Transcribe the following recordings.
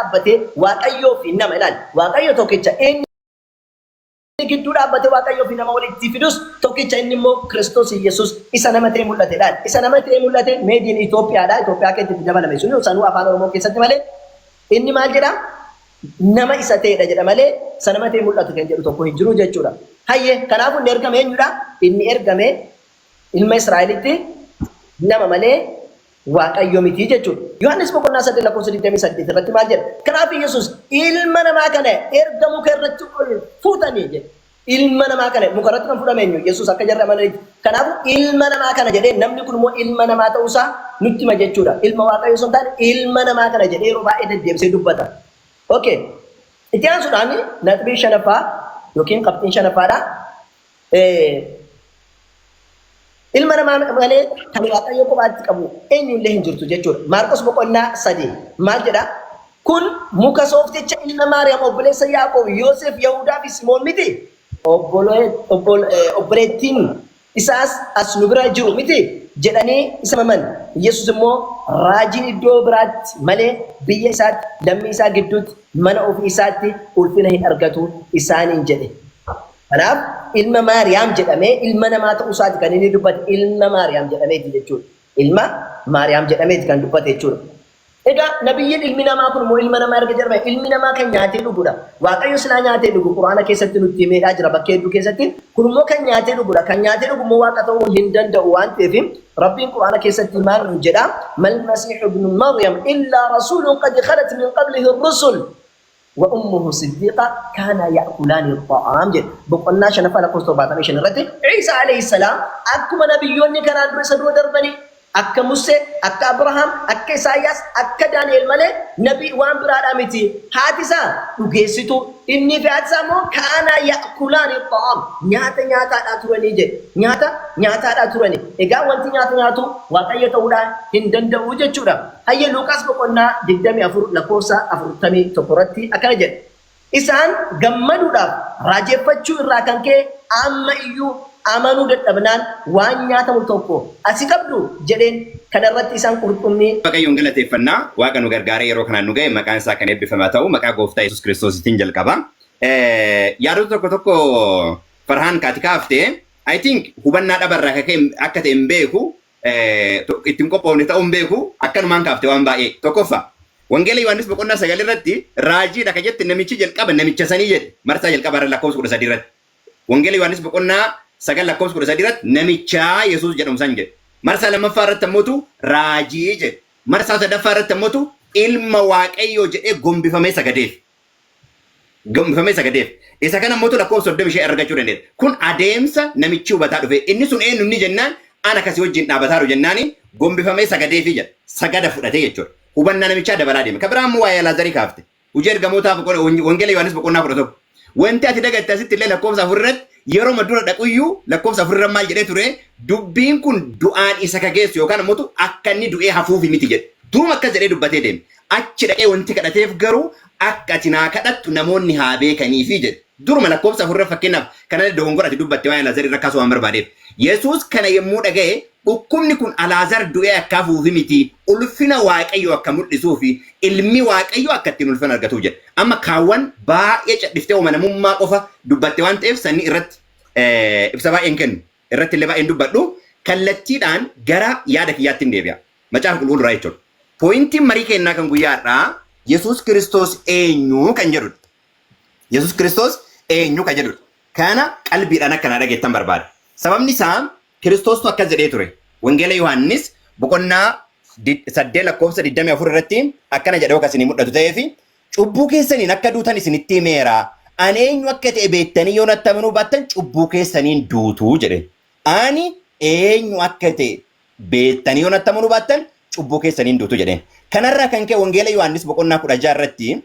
Dhaabbatee Waaqayyoo fi nama ilaali. Waaqayyo tokkicha inni gidduu dhaabbatee Waaqayyoo fi nama walitti fidus tokkicha inni immoo Kiristoos Yesuus isa nama ta'ee mul'ate ilaali. Isa nama ta'ee mul'ate meediin Itoophiyaadha. Itoophiyaa keessatti dabalame sun sanuu afaan Oromoo keessatti malee inni maal jedha? Nama isa ta'edha jedha malee isa nama ta'ee mul'atu kan jedhu tokko hin jiru jechuudha. Hayyee kanaafuu inni ergame eenyudha? Inni ergame ilma Israa'elitti nama malee Waaqayyo miti jechuudha. Yohaannis boqonnaa 8 lakkoofsa 28 irratti maal jedha? Kanaaf Yesuus ilma namaa kana erga muka irratti ol fuutanii jedhe. Ilma namaa kana muka irratti kan fudhame eenyu? Yesuus akka jarri amananitti. Kanaafuu ilma namaa kana jedhee namni kun immoo ilma namaa ta'uusaa nutti hima jechuudha. Ilma Waaqayyo osoo hin taane ilma namaa kana jedhee yeroo baay'ee deddeebisee dubbata. Okay. Itti aansuudhaan naxbii shanaffaa yookiin qabxiin shanaffaadha. Ilma namaa malee kan Waaqayyo kophaatti qabu eenyullee hin jirtu jechuudha. Maarqos boqonnaa 3 maal jedha? Kun muka soofticha ilma Maariyaam obboleessa Yaaqoob, Yoosef, Yahudaa fi Simoon miti? Obboleettiin isaas as nu bira jiru miti? Jedhanii isa maman. Yesus immoo raajiin iddoo biraatti malee biyya isaatti, lammii isaa gidduutti, mana ofii isaatti ulfina hin argatu isaaniin jedhe. Kanaaf ilma Maariyaam jedhamee ilma namaa ta'uu isaati kan inni dubbate ilma Maariyaam jedhameeti jechuudha. Ilma Maariyaam jedhameeti kan dubbate jechuudha. Egaa nabiyyiin ilmi namaa kun immoo ilma namaa erga jedhame ilmi namaa kan nyaatee dhugudha. Waaqayyo silaa nyaatee dhugu Quraana keessatti nutti himeedhaa jira bakkee hedduu keessatti. Kun immoo kan nyaatee dhugudha. Kan nyaatee dhugu immoo waaqa ta'uu hin danda'u waan ta'eef Rabbiin Quraana keessatti maal nuun jedha? Mal masiihu ibnu Maryam illaa rasuulun qad khalat min qablihi rusul. Wa ummuhu siddiiqa kaanaa ya'kulaani xa'aam jedhe. Boqonnaa 5ffaa lakkoofsa 75 irratti Iisaa alayhi salaam akkuma nabiyyoonni kanaan dura isa dura darbanii akka Musee, akka Abrahaam, akka Isaayyaas, akka Daani'el malee nabii waan biraadhaa miti. Haati isaa dhugeessituu, innii fi haati isaa immoo kaanaa ya'kulaani xa'aam nyaata nyaataadhaa turanii jedhe. Nyaata nyaataadhaa turani. Egaa wanti nyaata nyaatu Waaqayyo ta'uudhaa hin danda'u jechuudha. Hayyee Luuqaas boqonnaa 24 lakkoofsa 41 irratti akkana jedha. Isaan gammaduudhaaf raajeffachuu irraa kan ka'e amma iyyuu amanuu dadhabnaan waan nyaatamu tokko asii qabduu? jedheen. Kana irratti isaan qurxummii. Waaqayyoon galateeffanna. Waaqa nu gargaaree yeroo kanaan nu ga'e maqaan isaa kan eebbifame haa ta'u. Maqaa gooftaa Yesuus Kiristoositiin jalqaba. Yaadota tokko tokko Farhaan kaati kaafte I think hubannaa dhabarraa akka ta'e hin beeku. Ittiin qophoofne ta'uu hin beeku akkanumaan kaafte waan baay'ee. Tokkoffaa Wangeela Yohaannis boqonnaa 9 irratti raajiidha ka jette namichi jalqaba namicha sanii jedhe marsaa jalqaba irra lakkoofsa 13 irratti. Wangeela Yohaannis boqonnaa 9 lakkoofsa 13 irratti namichaa Yesuus jedhamu san jedhe. Marsaa lammaffaa irratti ammootu raajii jedhe. Marsaa sadaffaa irratti ammootu ilma Waaqayyoo jedhee gombifamee sagadeef. Gombifamee sagadeef. Isa kana immoo lakkoofsa 35 argachuu dandeessa. Kun adeemsa namichi hubataa dhufe. Inni sun eenyu inni jennaan ana kasii wajjin dhaabataaru jennaani gombifamee sagadeefi jedha. Sagada fudhatee jechuudha. Hubannaa namichaa dabalaa deeme. Ka biraa immoo waa'ee Alaazarii kaafte. Hojii ergamootaa wangeela Yohaannis boqonnaa 11. Wanti ati dagatte asitti illee lakkoofsa 4 irratti yeroo dura dhaquyyuu lakkoofsa 4 irra maal jedhee ture dubbiin kun du'aan isa kageessu yookaan immoo akka inni du'ee hafuufi miti jedhe. Duruma akkas jedhee dubbatee deeme. Achi dhaqee wanti kadhateef garuu akka ati naa kadhattu namoonni haa beekaniifi jedhe. Duruma lakkoofsa 4 irra fakkeenyaaf kana dogongora ati dubbatte waa'ee Alaazar irra kaasuu waan barbaadeef. Yesuus kana yommuu dhaga'e dhukkubni kun Alaazar du'ee akka hafuufi miti ulfina Waaqayyoo akka mul'isuufi ilmi Waaqayyoo akka ittiin ulfina argatuuf jedhe. Amma kaawwan baay'ee cadhiftee amanamummaa qofa dubbatte waan ta'eef sanni irratti ibsa baay'een kennu irratti illee baay'een dubbadhu kallattiidhaan gara yaada kiyyaatti hin deebi'a. Macaafa qulqulluu irraa jechuudha. Pooyintiin marii kennaa kan guyyaa har'aa Yesuus Kiristoos eenyu kan jedhudha. Yesuus Kiristoos eenyu kan jedhudha. Kana qalbiidhaan akka na dhageettan barbaada. Sababni isaa Kiristoostu akkas jedhee ture. Wangeela Yohaannis boqonnaa 8 lakkoofsa 24 irratti akkana jedhee akka isinii mul'atu ta'ee fi cubbuu keessaniin akka duutan isinitti himeera. Ani eenyu akka ta'e beektanii yoo natti amanuu baattan cubbuu keessaniin duutu jedhe. Ani eenyu akka ta'e beektanii yoo natti amanuu baattan cubbuu keessaniin duutu jedheen. Kanarraa kan ka'e Wangeela Yohaannis boqonnaa 16 irratti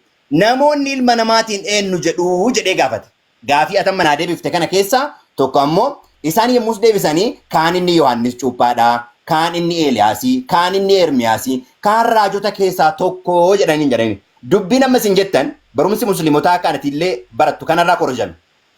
namoonni ilma namaatiin eenyu jedhuu jedhee gaafate. Gaafii ati amma naa deebifte kana keessaa tokko ammoo isaan yommus deebisanii kaan inni Yohaannis cuuphaadha, kaan inni Eeliyaasii, kaan inni Ermiyaasii, kaan raajota keessaa tokko jedhaniin jedhanii. Dubbiin amma isin jettan barumsi musliimotaa akka ati illee barattu kanarraa korojame.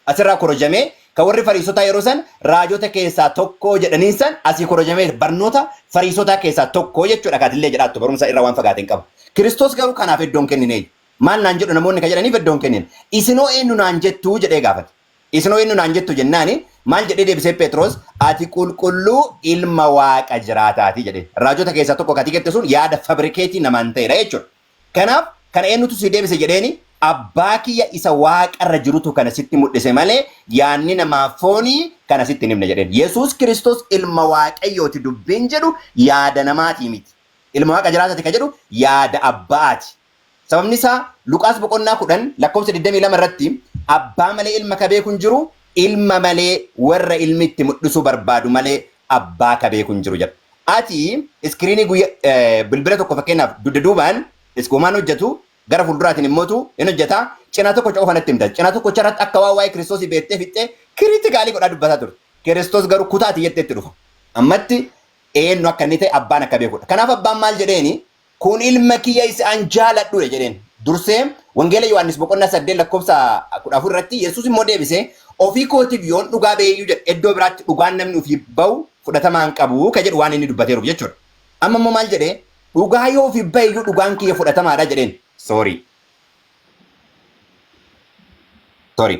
Asirraa korojamee kan warri fariisotaa yeroo san raajota keessaa tokko jedhaniin san asii korojamee barnoota fariisotaa keessaa tokko jechuudha kan ati illee jedhaattu barumsa irraa waan fagaate hin qabu. Kiristoos garuu kanaaf iddoon kenninee. Maal naan jedhu namoonni kan jedhaniif iddoon kennin. Isinoo eenyu naan jettuu jedhee gaafate. Isinoo eenyu naan jettu jennaani maal jedhee deebisee Phexros? Ati qulqulluu ilma Waaqa jiraataati jedhee. Raajota keessaa tokko kati jette sun yaada fabricate namaan ta'edha jechuudha. Kanaaf kana eenyutu si deebise jedheeni, abbaa kiyya isa waaqarra jirutu kana sitti mul'ise malee yaanni namaa foonii kana sitti hin himne jedheen. Yesuus Kiristoos ilma Waaqayyooti dubbiin jedhu yaada namaatii miti. Ilma Waaqa jiraataati ka jedhu yaada abbaati. Sababni isaa Luqaas boqonnaa 10 lakkoofsa 22 irratti abbaa malee ilma ka beeku hin jiru, ilma malee warra ilmi itti mul'isuu barbaadu malee abbaa ka beeku hin jiru jedha. Ati screen guyya bilbila tokko fakkeenyaaf dugda duubaan iskoomaan hojjetu, gara fuulduraatiin immootu hin hojjeta, cinaa tokko qofa natti himta. Cinaa tokkocha irratti akka waan waa'ee Kiristoosii beektee fixxee critical godhaa dubbataa turte. Kiristoos garuu kutaa ati jetteetti dhufa. Ammatti eenyu akka inni ta'e abbaan akka beekudha. Kanaaf abbaan maal jedheeni? Kun ilma kiyya isa an jaaladhudha jedheen. Dursee Wangeela Yohaannis boqonnaa 8 lakkoofsa 14 irratti Yesuus immoo deebisee, ofii kootiif yoon dhugaa ba'eeyyuu jedhe, iddoo biraatti dhugaan namni ofii ba'u fudhatamaa hin qabu ka jedhu waan inni dubbateeruuf jechuudha. Amma immoo maal jedhee? Dhugaa yoo ofii ba'eeyyuu dhugaan kiyya fudhatamaadha jedheen. Sorry. Sorry.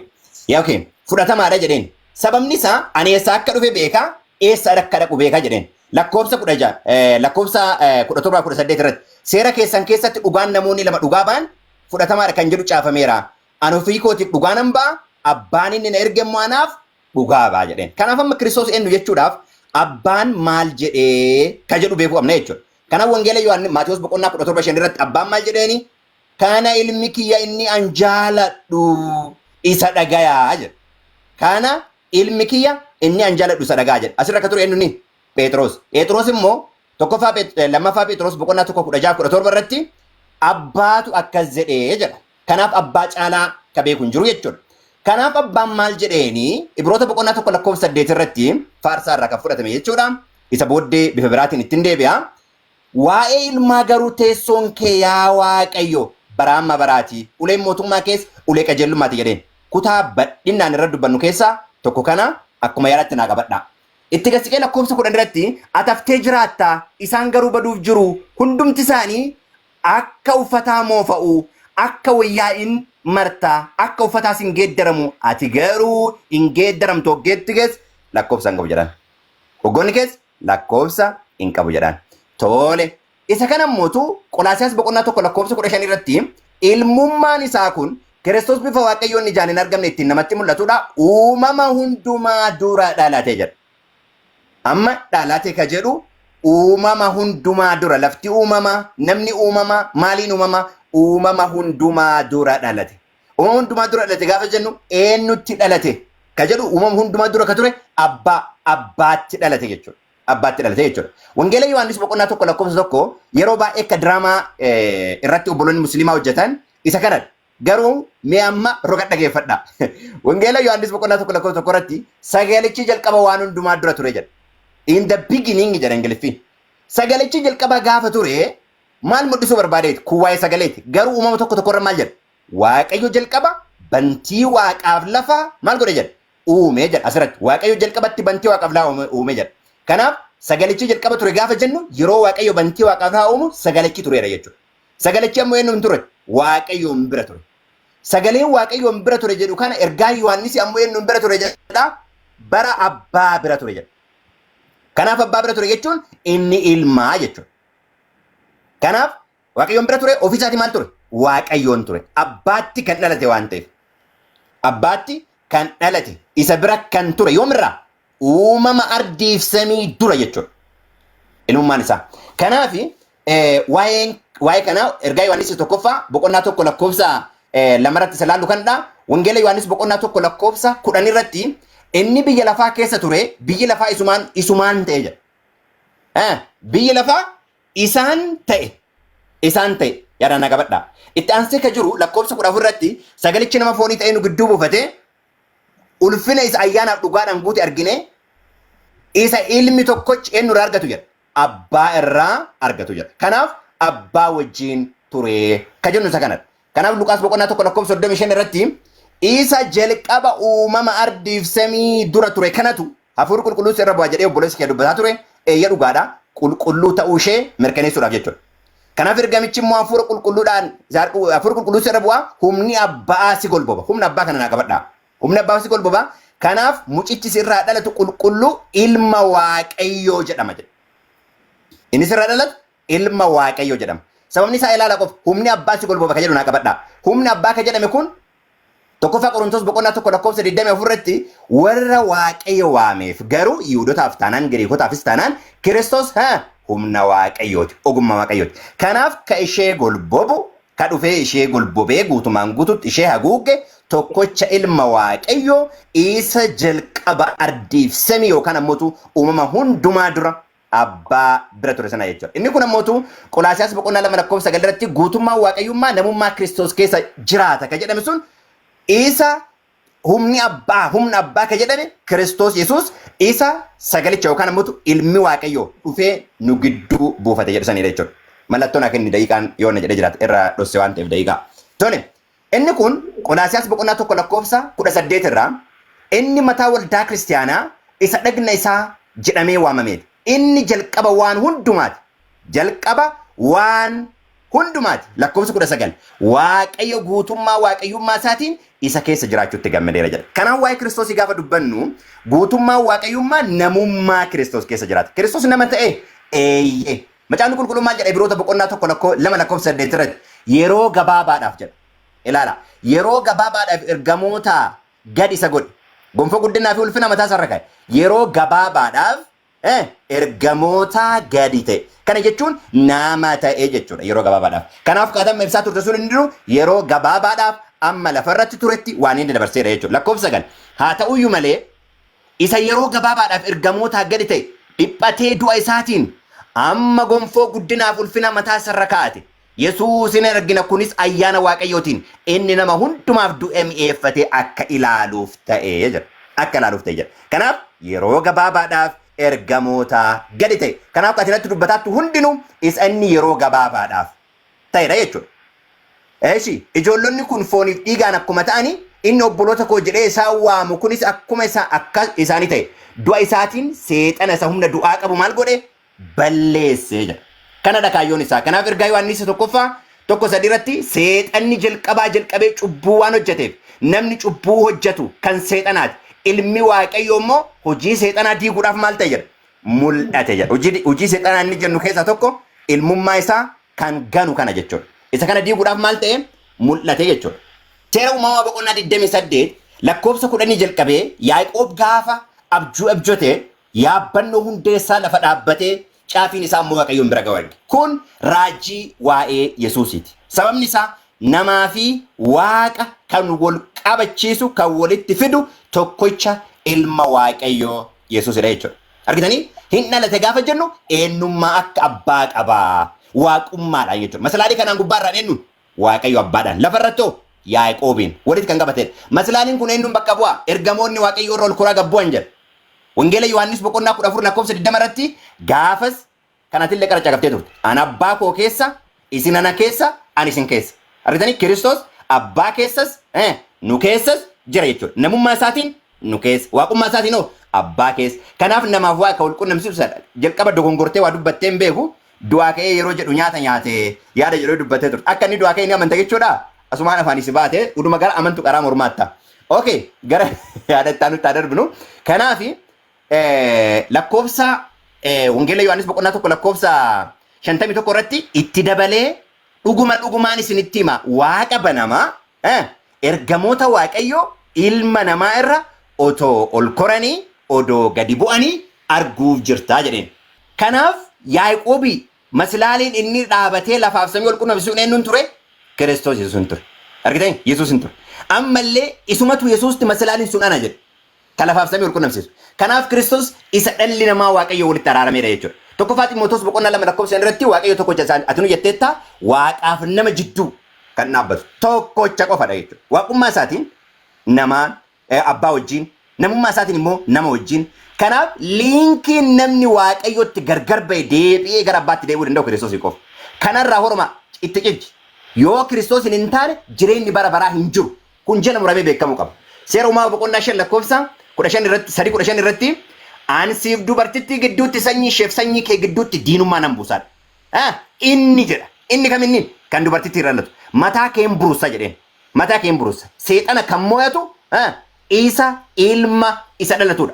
Yaa okay. Fudhatamaadha jedheen. Sababni isaa ani eessaa akka dhufe beekaa, eessa akka dhaqu beekaa jedheen. Lakkoofsa 16, lakkoofsa 17 18 irratti seera keessan keessatti dhugaan namoonni lama dhugaa ba'an fudhatamaadha kan jedhu caafameera. Ani ofii kootiif dhugaa nan ba'a, abbaan inni na erge immoo anaaf dhugaa ba'a jedheen. Kanaaf amma Kiristoos eenyu jechuudhaaf abbaan maal jedhee ka jedhu beekuu qabna jechuudha. Kanaaf Wangeela Yohaannis Maatiyuus boqonnaa 17 5 irratti abbaan maal jedheeni? Kana ilmi kiyya inni an jaaladhu isa dhagayaa jedhe. Kana ilmi kiyya inni an jaaladhu isa dhagayaa jedhe. Asirra akka ture eenyu ni? Phexros. Phexros immoo tokkoffaa lammaffaa Phexros boqonnaa 1 16 17 irratti abbaatu akkas jedhee jedha. Kanaaf abbaa caalaa ka beeku hin jiru jechuudha. Kanaaf abbaan maal jedheeni? Ibroota boqonnaa 1 lakkoofsa 8 irratti faarsaa irraa kan fudhatame jechuudha. Isa booddee bifa biraatiin ittiin deebi'a. Waa'ee ilmaa garuu teessoon kee yaa Waaqayyo bara amma baraati. Uleen mootummaa kees ulee qajeelummaati jedheen. Kutaa bal'inaan irra dubbannu keessaa tokko kana akkuma yaadaatti naa qabadhaa. Itti gad siqee lakkoofsa 10 irratti ati haftee jiraatta, isaan garuu baduuf jiru, hundumti isaanii akka uffataa moofa'u, akka wayyaa in marta, akka uffataas hin geeddaramu, ati garuu hin geeddaramtu, hoggeetti kees lakkoofsa hin qabu jedhaan. Hoggoonni kees lakkoofsa hin qabu jedhaan. Tole. Isa kana immootu Qolaasiyaas boqonnaa 1 lakkoofsa 15 irratti ilmummaan isaa kun Kiristoos bifa Waaqayyoon ijaan hin argamne ittiin namatti mul'atudha. Uumama hundumaa dura dhalate jedha. Amma dhalate ka jedhu uumama hundumaa dura, lafti uumama, namni uumama, maaliin uumama? Uumama hundumaa dura dhalate. Uumama hundumaa dura dhalate gaafa jennu eenyutti dhalate ka jedhu, uumama hundumaa dura ka ture abbaa, abbaatti dhalate jechuudha. Abbaatti dhalate jechuudha. Wangeela Yohaannis boqonnaa 1 lakkoofsa 1 yeroo baay'ee akka diraamaa irratti obboloonni musliimaa hojjetan isa kanadha. Garuu mee amma roga dhageeffadha. Wangeela Yohaannis boqonnaa 1 lakkoofsa 1 irratti sagalichi jalqaba waan hundumaa dura ture jedha. In the beginning jedha Ingiliffiin. Sagalichi jalqaba gaafa ture maal mul'isuu barbaadeeti? Kun waa'ee sagaleeti. Garuu uumama tokko tokko irra maal jedha? Waaqayyo jalqaba bantii waaqaaf lafa maal godhe jedha? Uume jedha asirratti. Waaqayyo jalqabatti bantii waaqaaf lafa uume jedha. Kanaaf sagalichi jalqaba ture gaafa jennu yeroo Waaqayyo bantii waaqaaf lafa uumu sagalichi tureera jechuudha. Sagalichi ammoo eenyuun ture? Waaqayyoon bira ture. Sagaleen Waaqayyoon bira ture jedhu kana ergaa Yohaannis ammoo eenyuun bira ture jedha? Bara abbaa bira ture jedha. Kanaaf abbaa bira ture jechuun inni ilmaa jechuudha. Kanaaf Waaqayyoon bira ture, ofii isaatii maal ture? Waaqayyoon ture. Abbaatti kan dhalate waan ta'eef. Abbaatti kan dhalate isa bira kan ture yoomirraa? Uumama ardiif samii dura jechuudha. Ilmummaan isaa. Kanaaf waa'ee kanaa ergaa Yohaannis tokkoffaa boqonnaa 1 lakkoofsa 2 irratti isa laallu kanadha. Wangeela Yohaannis boqonnaa 1 lakkoofsa 10 irratti inni biyya lafaa keessa ture, biyyi lafaa isumaan ta'e jedha. Biyyi lafaa isaan ta'e. Isaan ta'e. Yaadaan na qabadhaa. Itti aansee ka jiru lakkoofsa 14 irratti sagalichi nama foonii ta'ee nu gidduu buufate, ulfina isa ayyaanaaf dhugaadhaan guute argine, isa ilmi tokkochi eenyu irraa argatu jedha? Abbaa irraa argatu jedha. Kanaaf abbaa wajjin ture ka jennu isa kanadha. Kanaaf Luqaas boqonnaa 1 lakkoofsa 35 irratti isa jalqaba uumama ardiif samii dura ture kanatu hafuurri qulqulluun irra bu'a jedhee obboleessi kee dubbataa ture. Eeyya, dhugaadha. Qulqulluu ta'uu ishee mirkaneessuudhaaf jechuudha. Kanaaf ergamichi immoo hafuura qulqulluudhaan, hafuura qulqulluu sirra bu'aa, humni abbaa si golboba. Humna abbaa kana naa qabadhaa. Humni abbaa si golboba. Kanaaf mucichi sirraa dhalatu qulqulluu ilma Waaqayyoo jedhama jedha. Inni sirraa dhalatu ilma Waaqayyoo jedhama. Sababni isaa, ilaala qofa, humni abbaa si golboba ka jedhu naa qabadhaa. Humni abbaa ka jedhame kun 1ffaa Qorontos boqonnaa 1 lakkoofsa 24 irratti, warra Waaqayyo waameef garuu, Yihudotaaf taanaan Giriikotaafis taanaan, Kiristoos humna Waaqayyooti, ogummaa Waaqayyooti. Kanaaf ka ishee golbobu, ka dhufee ishee golbobee guutumaan guututti ishee haguugge, tokkocha ilma Waaqayyoo isa jalqaba ardiif samii yookaan ammootu uumama hundumaa dura abbaa bira ture sana jechuudha. Inni kun ammootu Qolaasiyaas boqonnaa 2 lakkoofsa 9 irratti guutummaa Waaqayyummaa namummaa Kiristoos keessa jiraata ka jedhame sun, isa humni abbaa, humna abbaa ka jedhame Kiristoos Yesuus isa sagalicha yookaan ammootu ilmi Waaqayyoo dhufee nu gidduu buufate jedhu sanidha jechuudha. Mallattoon akka inni daqiiqaan yoo na jedhee jiraate irraa dhosse waan ta'eef daqiiqaa. Tole, inni kun Qolaasiyaas boqonnaa 1 lakkoofsa 18 irraa, inni mataa waldaa kiristiyaanaa isa dhagna isaa jedhamee waamameeti. Inni jalqaba waan hundumaati. Jalqaba waan hundumaati. Lakkoofsa 19. Waaqayyo guutummaa waaqayyummaa isaatiin isa keessa jiraachuutti gammadeera jedha. Kanaaf waa'ee Kiristoosii gaafa dubbannu, guutummaa waaqayyummaa namummaa Kiristoos keessa jiraata. Kiristoos nama ta'e? Eeyyee. Macaafni Qulqulluun maal jedha? Ibroota boqonnaa 1 2 lakkoofsa 8 irratti yeroo gabaabaadhaaf jedha. Ilaala. Yeroo gabaabaadhaaf ergamoota gad isa godhe. Gonfoo guddinaa fi ulfina mataa isaarra kaa'e. Yeroo gabaabaadhaaf ergamoota gadi ta'e. Kana jechuun nama ta'e jechuudha yeroo gabaabaadhaaf. Kanaaf kaatama ibsaa turte sun inni yeroo gabaabaadhaaf amma lafarratti turetti waan inni dabarseera jechuudha. Lakkoofsa 9. Haa ta'uyyuu malee, isa yeroo gabaabaadhaaf ergamoota gadi ta'e dhiphatee du'a isaatiin amma gonfoo guddinaaf ulfina mataa isarra kaa'ate. Yesuusin argina, kunis ayyaana Waaqayyootiin inni nama hundumaaf du'e mi'eeffatee akka ilaaluuf ta'e jedha. Akka ilaaluuf ta'e jedha. Kanaaf yeroo gabaabaadhaaf ergamoota gadi ta'e. Kanaaf ati natti dubbataattu hundinuu isa inni yeroo gabaabaadhaaf ta'edha jechuudha. Eeshi, ijoollonni kun fooniif dhiigaan akkuma ta'ani, inni obboloota koo jedhee isaan waamu kunis akkuma isa akka isaanii ta'e. Du'a isaatiin seexana isa humna du'aa qabu maal godhe? Balleessee jedha. Kanadha kaayyoon isaa. Kanaaf ergaa Yohaannis 1ffaa 1:3 irratti, seexanni jalqabaa jalqabee cubbuu waan hojjeteef, namni cubbuu hojjetu kan seexanaati. Ilmi Waaqayyoo immoo hojii seexanaa diiguudhaaf maal ta'e jedha? Mul'ate jedha. Hojii seexanaa inni jennu keessaa tokko ilmummaa isaa kan ganu kana jechuudha. Isa kana diiguudhaaf maal ta'e? Mul'ate jechuudha. Seera Uumamaa boqonnaa 28 lakkoofsa 10 jalqabee, Yaaqoob gaafa abjuu abjote yaabbannoo hundeessaa lafa dhaabbatee caafiin isaa immoo Waaqayyoon bira ga'u arge. Kun raajii waa'ee Yesuusiiti. Sababni isaa namaa fi Waaqa kan wal qabachiisu, kan walitti fidu, tokkicha ilma Waaqayyoo Yesuusidha jechuudha. Argitanii, hin dhalate gaafa jennu eenyummaa akka abbaa qabaa, waaqummaadhaan jechuudha. Masalaalii kanaan gubbaarraan eenyuun? Waaqayyo abbaadhaan. Lafarratti hoo? Yaaqoobiin walitti kan qabatedha. Maslaaliin kun eenyuun bakka bu'a? Ergamoonni Waaqayyoo irra ol koraa gad bu'an jedha. Wangeela Yohaannis boqonnaa 14 lakkoofsa 20 irratti gaafas kanatillee qara caqaftee turte. Ana abbaa koo keessa, isin ana keessa, ani isin keessa. Argitanii, Kiristoos abbaa keessas, nu keessas jira jechuudha. Namummaa isaatiin nu keessa, waaqummaa isaatiin hoo abbaa keessa. Kanaaf namaaf waaqa wal qunnamsiisu sadha. Jalqaba dogongortee waa dubbattee hin beeku. Du'aa ka'ee yeroo jedhu nyaata nyaate yaada jedhee dubbattee turte. Akka inni du'aa ka'e ni amanta jechuudha. Asumaan afaan isi baate uduma gara amantu qaraa mormaatta. Okay, gara yaada itti aanutti haa darbinu. Kanaaf lakkoofsa Wangeela Yohaannis boqonnaa 1 lakkoofsa 51 irratti itti dabalee, dhuguma dhugumaan isinitti hima, waaqa banamaa, ergamoota Waaqayyoo ilma namaa irra otoo ol koranii odoo gadi bu'anii arguuf jirtaa jedheen. Kanaaf Yaaqoobii maslaaliin inni dhaabatee lafaaf samii wal qunnamsiisuun eenyuun ture? Kiristoos Yesuus hin ture. Argitanii? Yesuus hin ture. Ammallee isumatu Yesuusti maslaaliin sun ana jedhe. Kan lafaaf samii wal qunnamsiisu. Kanaaf Kiristoos isa dhalli namaa Waaqayyo walitti araarameedha jechuudha. 1ffaa Ximootoos boqonnaa 2 lakkoofsa 5 irratti Waaqayyo tokkocha isaan ati nu jetteetta, Waaqaaf nama jidduu kan dhaabbatu tokkocha qofadha jechuudha. Waaqummaa isaatiin namaan abbaa wajjin, namummaa isaatiin immoo nama wajjin. Kanaaf liinkiin namni Waaqayyotti gargar ba'e deebi'ee gara abbaatti deebi'uu danda'u Kiristoosii qofa. Kanarraa horoma itti cicci. Yoo Kiristoosiin hin taane jireenyi bara baraa hin jiru. Kun jala muramee beekamuu qaba. Seera Uumamaa boqonnaa 5 lakkoofsa 15 irratti, 3:15 irratti, ani siif dubartittii gidduutti, sanyii isheef sanyii kee gidduutti diinummaa nan buusaadha. Inni jedha. Inni kam inni kan dubartittii irraa dhalatu. Mataa keen burussa jedheen. Mataa keen burussa. Seexana kan mo'atu isa ilma isa dhalatudha.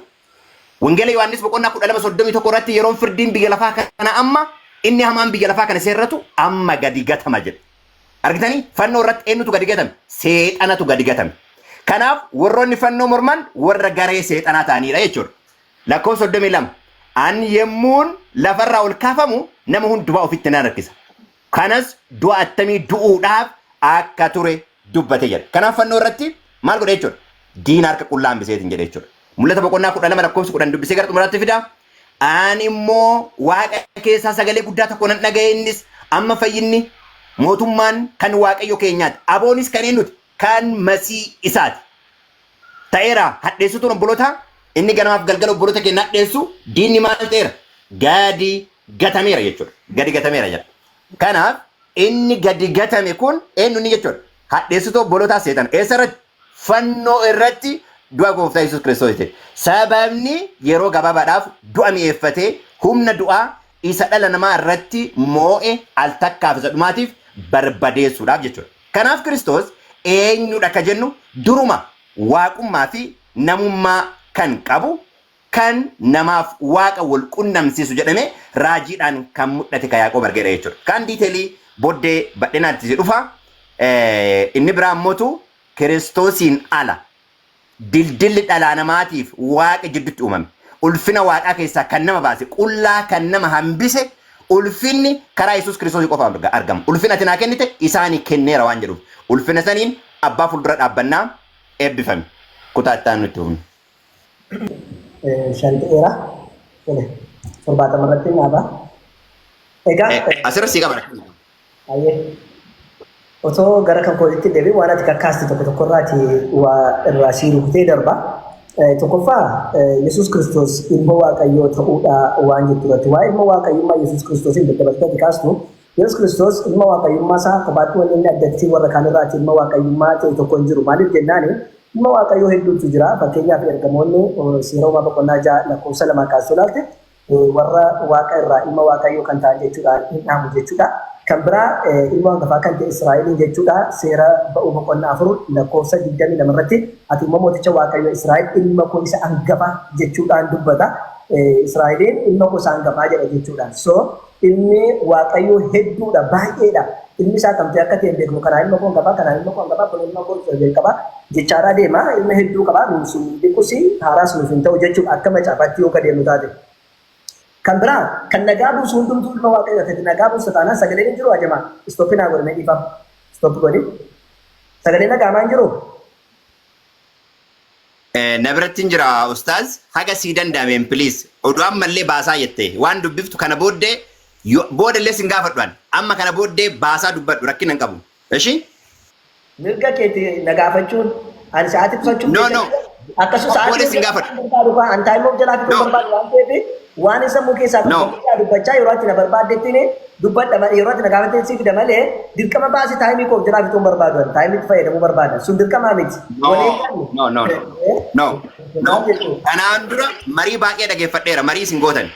Wangeela Yohaannis boqonnaa 12:31 irratti yeroon firdiin biyya lafaa kana amma, inni hamaan biyya lafaa kana seerratu amma gadi gatama jedhe. Argitanii, fannoo irratti eenyutu gadi gatame? Seexanatu gadi gatame. Kanaaf warroonni fannoo morman warra garee seexanaa ta'anidha jechuudha. Lakkoofsa 32. An yemmuun lafarraa ol kaafamu nama hundumaa ofitti nan harkisa. Kanas du'a attamii du'uudhaaf akka ture dubbate jedha. Kanaaf fannoo irratti maal godhe jechuudha? Diina harka qullaa hambiseetiin jedhe jechuudha. Mul'ata boqonnaa 12 lakkoofsa 10 dubbisee gara xumuraatti fida. Ani immoo waaqa keessaa sagalee guddaa tokko nan dhaga'e, innis amma fayyinni, mootummaan kan Waaqayyo keenyaati. Aboonis kan eenyuti? Kan Masii isaati. Ta'eera, hadheessituun obboloota inni ganamaaf galgala obboloota keenya hadheessu diinni maal ta'eera? Gadi gatameera jechuudha. Gadi gatameera jedha. Kanaaf inni gadi gatame kun eenyu inni jechuudha? Hadheessituu obbolootaa seexana. Eessa irratti? Fannoo irratti du'a gooftaa Yesuus Kiristoos ta'e. Sababni yeroo gabaabaadhaaf du'a mi'eeffatee humna du'aa isa dhala namaa irratti moo'e al takkaaf isa dhumaatiif barbadeessuudhaaf jechuudha. Kanaaf Kiristoos eenyudha ka jennu, duruma waaqummaa fi namummaa kan qabu, kan namaaf waaqa wal qunnamsiisu jedhamee raajiidhaan kan mul'ate ka Yaaqoob argeedha jechuudha. Kan detail booddee bal'inaatti si dhufa. Inni biraa immootu Kiristoosiin ala dildilli dhalaa namaatiif waaqa jidduutti uumame. Ulfina waaqaa keessaa kan nama baase, qullaa kan nama hambise, ulfinni karaa Yesuus Kiristoosii qofa argama. Ulfina ati naa kennite isaanii kenneera waan jedhuuf. Ulfina saniin abbaa fuuldura dhaabbannaa eebbifame. Kutaa itti aanu itti fufna. 5 ta'eera. Tole. 70 irratti dhaaba. Egaa Asirra sii qaba. Ayyee. Otoo gara kan kootitti deebiin waan ati kakkaaste tokko tokko irraati waa irraa sii rukutee darba. Tokkoffaa, Yesuus Kiristoos ilma Waaqayyoo ta'uudha waan jettu irratti. Waa'ee ilma Waaqayyummaa Yesuus Kiristoosiin daddabaltee ati kaastu, Yesuus Kiristoos ilma Waaqayyummaa isaa kophaatti wanni inni addatti warra kaan irraati ilma Waaqayyummaa ta'e tokko hin jiru. Maaliif jennaani, ilma Waaqayyoo hedduutu jira. Fakkeenyaaf ergamoonni seera uumaa boqonnaa 6 lakkoofsa 2 kaastee ilaalte warra waaqa irraa ilma Waaqayyoo kan ta'an jechuudhaan hin dhaamu jechuudha. Kan biraa ilma hangafaa kan ta'e Israa'eliin jechuudha. Seera ba'uu boqonnaa 4 lakkoofsa 22 irratti ati immoo mooticha Waaqayyoo Israa'el ilma koo isa hangafa jechuudhaan dubbata. Israa'eliin ilma koo isa hangafaa jedha jechuudha. So ilmi Waaqayyoo hedduudha, baay'eedha. Ilmi isaa kam ta'e akka ta'e hin beeknu. Kanaa ilma koo hangafaa, kanaa ilma koo hangafaa, kun ilma koo isa jalqabaa jechaadhaa deema. Ilma hedduu qaba. Nuuf sun dhiqus haaraas nuuf hin ta'u jechuudha akka macaafaatti yoo deemnu taate. Kan biraa kan nagaa buusu hundumtuu ilma Waaqayyoo ta'e nagaa buusa taanaan sagaleen hin jiru ajamaa. Stop naa godhi, mee dhiifama. Stop godhi. Sagaleen dhaga'amaa hin jiru. Na biratti hin jira, ustaaz, haga sii danda'ameen please, oduu ammallee baasaa jette waan dubbiftu kana booddee boodallee sin gaafadhu, an amma kana booddee baasaa dubbadhu, rakkina hin qabu. Ishi? Mirga keeti na gaafachuun, ani sa'aatii qusachuuf No, no. Akkasumas Booda sa'aatii sin gaafadhu. barbaadu kan an time of jalaa fixuu No. barbaadu waan ta'eef, waan isa sammuu keessaa No. dubbachaa dubbachaa yeroo ati na barbaaddetti dubbadha malee, yeroo ati na gaafatte si fida malee, dirqama baasii time koo of jalaa fixuu hin barbaadu, ani time itti fayyadamuu barbaada, sun dirqamaa miti. No, Walii gallu. no, no, no. No, no. Kanaan dura marii baay'ee dhageeffadheera. Marii isin gootan.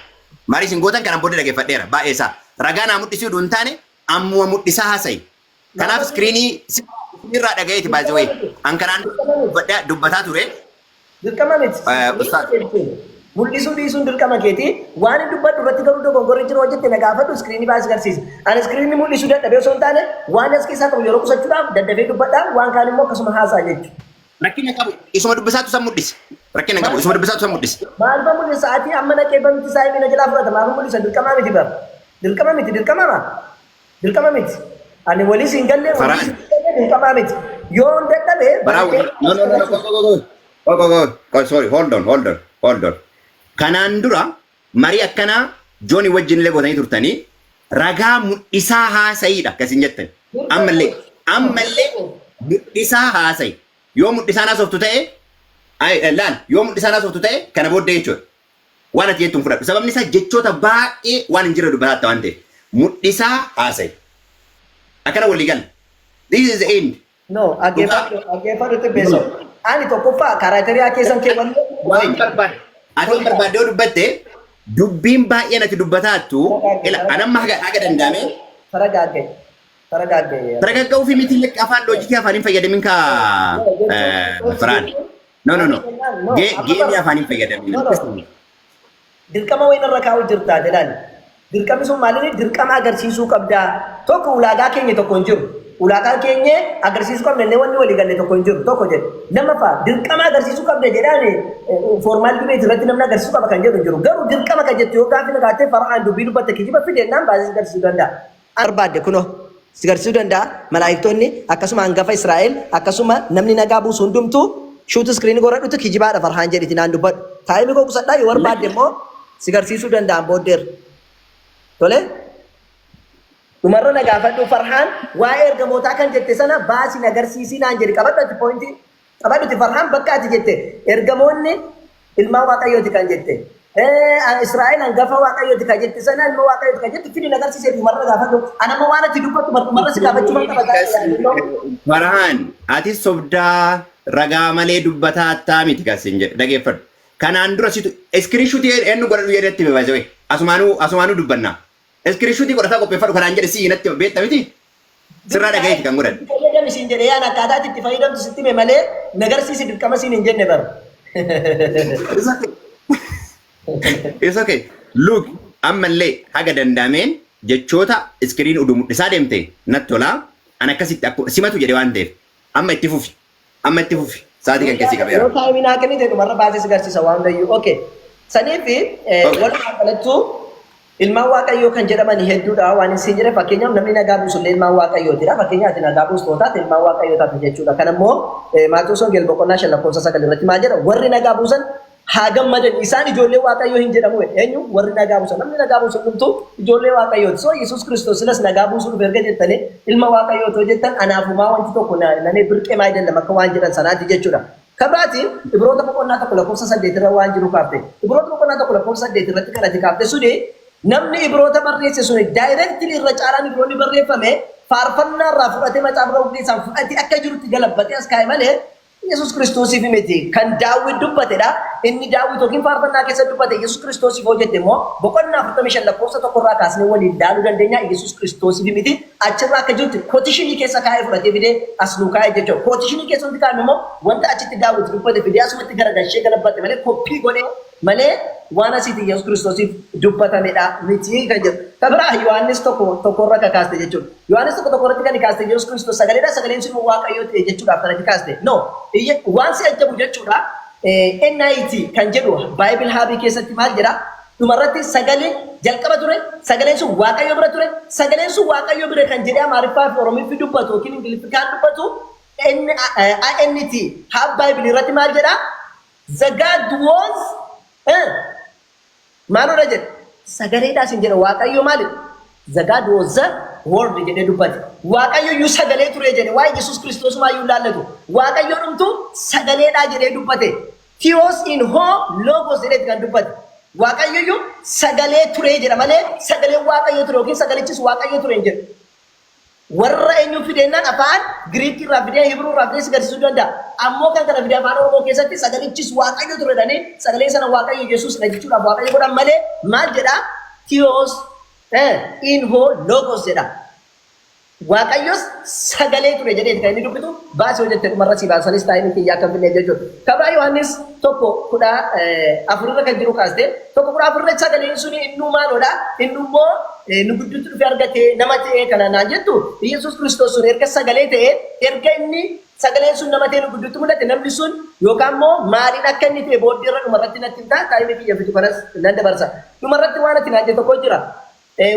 Marii isin gootan kanaan booda dhageeffadheera. Baay'ee isaa. Ragaa naa mul'isuu hin taane ammuma mul'isaa haasa'i. Kanaaf screen irraa dhagayeeti, by the way. An kanaan dura dubbataa ture. Dirqama miti. Ustaaz. Mul'isuu dhiisuun dirqama keeti. Waan hin dubbadhu irratti garuu dogongorri jiru hojjette na gaafadhu, screen baasii agarsiisa. Ani screen mul'isuu dadhabee osoo hin taane, waan as keessaa qabu yeroo qusachuudhaaf daddafee dubbadhaa, waan kaan immoo akkasuma haasaa jechuudha. Rakkina qabu. Isuma dubbisaatu san mul'ise. Rakkina qabu. Isuma dubbisaatu san mul'ise. Maal fa mul'isa? Sa'aatii amma naqee banutti isaa himina jalaa fudhata. Maal fa mul'isa? Dirqamaa miti bara. Dirqama miti, dirqama maa? Dirqama miti. Ani waliis hin galle, waliis hin galle, dirqamaa miti. Yoo hin dadhabe Baraa no, no, no, no, go, go, go, go, go, go, go, sorry, hold on, hold on, hold on. Kanaan dura marii akkanaa Joonii wajjin illee gootanii turtanii, ragaa mul'isaa haasa'iidha akkasiin jettan. Ammallee mul'isaa haasa'i. Yoo mul'isaan haasoftu ta'e, laal, yoo mul'isaan haasoftu ta'e kana booddee jechuudha. Waan ati jettu hin fudhadhu. Sababni isaa jechoota baay'ee waan hin jirre dubbatatta waan ta'eef. Mul'isaa haasa'i. Akkana walii galla. This is the end. No, dhaggeeffadhu, dhaggeeffadhu xibbeessoo. Ani tokkoffaa criteria keessan keewwanne Waan barbaade. Ati waan barbaadde yoo dubbatte, dubbiin baay'een ati dubbataattu ila anamma haga danda'ame Taragaagge. Taragaagge. Taragagga'uu fi miti, lakki, afaan loojikii afaan hin fayyadamin kaa Farhaan. No, no, no. Geemii afaan hin fayyadamin. No, no. Dirqama wayin irra kaa'u jirtaa jedhaan. Dirqamni sun maali? Dirqama agarsiisuu qabdaa. Tokko, ulaagaa keenya tokko hin jiru. Ulaagaan keenya agarsiisuu qabna illee wanni walii galle tokko hin jiru. Tokko jedhe. Lammaffaa, dirqama agarsiisuu qabda jedhaan formal debate irratti namni agarsiisuu qaba kan jedhu hin jiru. Garuu dirqama kan jettu yoo gaaffii na gaafatte, Farhaan dubbii dubbatte kijiba fidennaan baasee agarsiisuu danda'a. Barbaadde kunoo si agarsiisuu danda'a. Malaayiktoonni akkasuma hangafa Israa'el akkasuma namni nagaa buusu hundumtuu shoot screen godhadhutu kijibaadha Farhaan jedhiti naan dubbadhu. Time koo qusadhaa, yoo barbaadde immoo si agarsiisuu danda'an booddeerra. Tole? Dhumarra na gaafadhu, Farhaan waa'ee ergamootaa kan jette sana baasii na agarsiisii naan jedhi. Qabadhu ati point. Qabadhuti, Farhaan, bakka ati jette ergamoonni ilmaan Waaqayyooti kan jette. Israa'el hangafa Waaqayyooti kan jette sana, ilma Waaqayyooti kan jette fidi na agarsiisee dhumarra gaafadhu. Ani amma waan ati dubbattu dhumarra si gaafachuu man qaba. Farhaan, ati sobdaa ragaa malee dubbataa attaa miti kan siin jedhe, dhageeffadhu. Kanaan dura situ screenshot eenyu godhadhu jedhetti baay'ee asumaanuu dubbanna. Screenshot godhataa qopheeffadhu kanaan jedhe si natti beekta miti? Sirraa dhagayeeti kan godhan. Fayyadami siin jedhe, yaan akkaataa itti fayyadamtu sitti hime malee nagarsiisi dirqama siin hin jenne bara. It's okay. It's okay. Look, ammallee haga danda'ameen jechoota screen uduu mul'isaa deemte natti tolaa. An akkasitti akkuma simatu jedhe waan ta'eef. Amma itti fufi. Amma itti fufi. Sa'aatii kan keessi qabeera. Yoo time naa kennite dhumarra baasee si agarsiisa waan hundayyuu. Okay. Saniif walumaa galattuu ilmaan Waaqayyoo kan jedhaman hedduudha waan isin jedhe. Fakkeenyaaf, namni nagaa buusu illee ilmaan Waaqayyootidha. Fakkeenyaaf, ati nagaa buustu taate ilmaan Waaqayyoo taate jechuudha. Kan immoo Maatewos Wangeel boqonnaa 5 lakkoofsa 9 irratti maal jedha? Warri nagaa buusan haa gammadan, isaan ijoollee Waaqayyoo hin jedhamu. Eenyu? Warri nagaa buusan. Namni nagaa buusu hundumtuu ijoollee Waaqayyooti. So Yesuus Kiristoos silas nagaa buusuu dhufe erga jettanii, ilma Waaqayyooti yoo jettan, anaafumaa wanti tokko namee birqee maa jedhama akka waan jedhan sanaati jechuudha. Kabiraatiin Ibroota boqonnaa 1 lakkoofsa 8 irra waan jiru kaafte. Ibroota boqonnaa 1 lakkoofsa 8 irratti kan ati kaafte suni, namni Ibroota barreesse suni directly irra caalaan Ibroonni barreeffame faarfannaa irraa fudhatee, macaafa keessaan fudhatee akka jirutti galabbatee as kaa'e malee Yesuus Kiristoosiif miti. Kan Daawit dubbatedha. Inni Daawit yookiin faarfannaa keessa dubbate Yesuus Kiristoosiif hojjette immoo boqonnaa 45 lakkoofsa 1 irraa kaasnee waliin ilaaluu dandeenya. Yesuus Kiristoosiif miti. Achirraa akka jirutti quotation keessa kaa'ee fudhatee fidee as nuu kaa'e jechuudha. Quotation keessa wanti kaa'ame immoo wanta achitti Daawit dubbate fidee asumatti garagalchee galabbate malee, copy godhee malee, waan asitti Yesuus Kiristoosiif dubbatamedha miti kan jedhu. Kan biraa Yohaannis 1:1 irra kan kaaste jechuudha. Yohaannis 1:1 irratti kan kaaste Yesuus Kiristoos sagaleedha, sagaleen sun Waaqayyoo ta'e jechuudhaaf kan ati kaaste. No, waan si ajabu jechuudha. NIT kan jedhu Bible Hub keessatti maal jedha? Dhumarratti sagalee jalqaba ture, sagaleen sun Waaqayyo bira ture, sagaleen sun Waaqayyo bira kan jedhee Amaariffaa fi Oromiffi dubbatu yookiin Ingiliffi kan dubbatu INT Hub Bible irratti maal jedha? The God was maalodha jedhe? Sagaleedhaas hin jedhe. Waaqayyo maali? The God was the word jedhee dubbate. Waaqayyo iyyuu sagalee ture jedhe. Waa'ee Yesuus Kiristoos maayyuu laallatu. Waaqayyo dhumtu sagaleedhaa jedhee dubbate. Theos in ho logos jedhee kan dubbate. Waaqayyo iyyuu sagalee ture jedha malee sagaleen Waaqayyo ture yookiin sagalichis Waaqayyo ture hin jedhu. Warra eenyu fidennaan afaan Giriikii irraa fidee, Hibruu irraa fidee si agarsiisuu danda'a. Ammoo kan kana fidee afaan Oromoo keessatti sagalichis Waaqayyo ture jedhanii sagalee sana Waaqayyo Yesuus dha jechuudhaaf Waaqayyo godhan malee, maal jedhaa? Theos in ho logos jedha. Waaqayyos sagalee ture jedhee kan inni dubbitu baasii hojjette dhumarra si baasanis taa'ee kiyyaa akka finne jechuudha. Kabraa Yohaannis 1:14 irra kan jiru kaaste. 1:14 irra sagaleen suni innuu maaloodha? Inni immoo nu gidduutti dhufe argate nama ta'e kana naan jettu. Yesuus Kiristoos sun erga sagalee ta'e, erga inni sagaleen sun nama ta'e nu gidduutti mul'ate, namni sun yookaan immoo maaliin akka inni ta'e booddee irra dhumarratti natti himtaa, time kiyya fitu kanas nan dabarsa. Dhumarratti waan ati naan jettu tokko jira.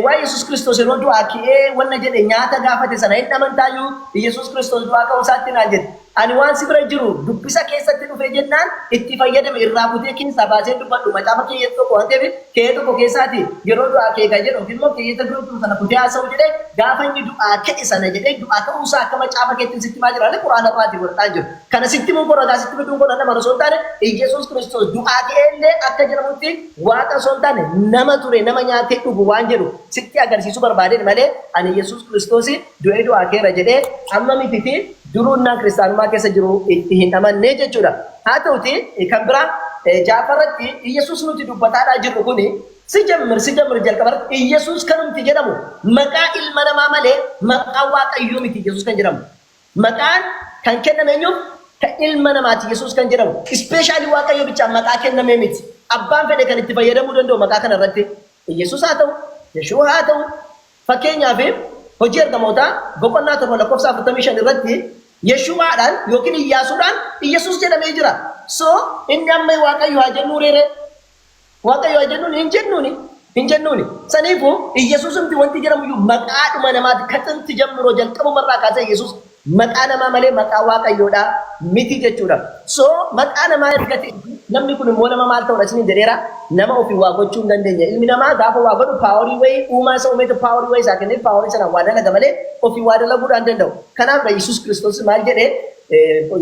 Waa'ee Yesuus Kiristoos yeroo du'aa ka'ee wanna jedhe, nyaata gaafate sana hin amantaayyuu Yesuus Kiristoos du'aa ka'uu isaatti naan jedhe. Ani waan si bira jiru dubbisa keessatti dhufe jennaan itti fayyadame irraa kutee keessaa baasee dubbadhu macaafa keeyyata tokko waan ta'eef, keeyyata tokko keessaati yeroo du'aa ka'e kan jedhu yookiin immoo keeyyata dura jiru sana kutee haasa'u jedhee, gaafa inni du'aa ka'e sana jedhee du'aa ka'uu isaa akka macaafa keetti sitti maa jira quraana irraatii godhataa jiru. Kana sitti muu godhataa sitti fiduun godha nama osoo hin taane, Yesuus Kiristoos du'aa ka'ee illee akka jedhamutti waaqa osoo hin taane nama ture, nama nyaatee dhugu waan jedhu sitti agarsiisuu barbaadeen malee, ani Yesuus Kiristoos du'ee du'aa keera jedhee amma mititi, duruunnaan kiristaanummaa keessa jiru itti hin amanne jechuudha. Haa ta'uti, kan biraa jaafarratti Yesuus nuti dubbataadhaa jirru kuni ሲጀምር ሲጀምር jalqaba Iyyasuus kanumti jedhamu maqaa ilma namaa malee maqaa Waaqayyoo miti. Iyyasuus kan jedhamu maqaan kan kenname eenyuuf? Kan ilma namaati Yesuus kan jedhamu. Specially Waaqayyo bichaan maqaa kenname miti. Abbaan fedhe kan itti fayyadamuu danda'u maqaa kana irratti. Yesuus haa ta'u, Yeshua haa ta'u, fakkeenyaaf Hojii Ergamootaa boqonnaa 7 lakkoofsa 45 irratti Yeshu'aadhaan yookiin Iyyaasuudhaan Iyyasuus jedhamee jira. So inni amma Waaqayyo haa jennuu reere? Waaqayyo haa jennuun hin jennuuni. Hin jennuuni. Saniifuu Iyyasuusumti wanti jedhamu iyyuu maqaadhuma namaati. ከጥንት ጀምሮ jalqabumarraa kaasee Yesuus maqaa namaa malee maqaa Waaqayyoodhaa miti jechuudha. So maqaa namaa erga ta'e namni kun immoo nama maal ta'uudha isiniin jedheera, nama ofii waa gochuu hin dandeenye. Ilmi namaa gaafa waa godhu power wayii uumaa isa uumeetu power wayii isaa kennee power sana waa dalaga malee ofii waa dalaguudhaan danda'u. Kanaaf Yesuus Kiristoos maal jedhee?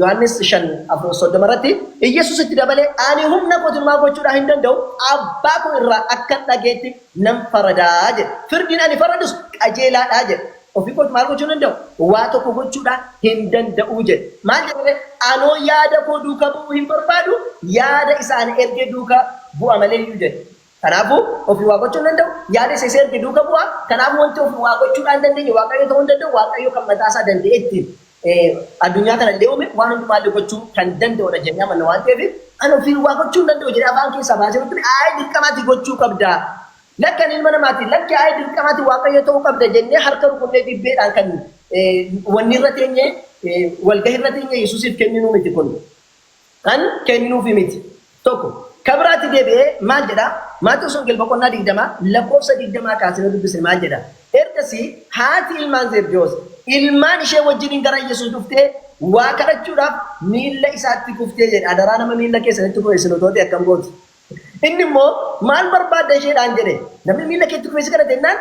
Yohaannis 5:30 irratti Iyyasuus itti dabalee, "Ani humna kootiin maa gochuudhaan hin danda'u, abbaa koo irraa akkan dhageetti nan faradaa," jedhe. "Firdiin ani faradus qajeelaadhaa," jedhe. Ofii kootiin maal gochuu hin danda'u? Waa tokko gochuudhaan hin danda'u jedhe. Maal jedhee? "Anoo yaada koo duukaa bu'uu hin barbaadu, yaada isaan erge duukaa bu'a malee iyyuu," jedhe. Kanaafuu ofii waa gochuu hin danda'u, yaada isa isa erge duuka bu'a. Kanaafuu wanti ofii waa gochuudhaan hin dandeenye Waaqayyo ta'uu hin danda'u. Waaqayyo kan mataa isaa danda'e ittiin addunyaa kana illee uume, waan hundumaallee gochuu kan danda'udha jennee amanna waan ta'eef, ani ofii waa gochuu hin danda'u jedhee afaan keessaa baasee nutti ayi dirqamaatti gochuu qabda. Lakkan ilma namaati, lakki ayi dirqamaatti Waaqayyo ta'uu qabda jennee harka rukunnee dibbeedhaan kan wanni irra teenye, walgahii irra teenye Yesuusiif kenninuu miti kun. Kan kenninuufi miti. Tokko. Kabiraatti deebi'ee maal jedhaa? Maatewos Wongel boqonnaa 20 lakkoofsa 20 kaasee dubbisne maal jedha? Ergasii haati ilmaan Zebdiyoos ilmaan ishee wajjiniin gara Yesuus dhuftee waa kadhachuudhaaf miilla isaatti kuftee jedhe. Adaraa, nama miilla keessanitti kufe isin otoo ta'e akkam gooti? Inni immoo "Maal barbaadda?" isheedhaan jedhe. Namni miilla keetti kufee si kadhate jennaan,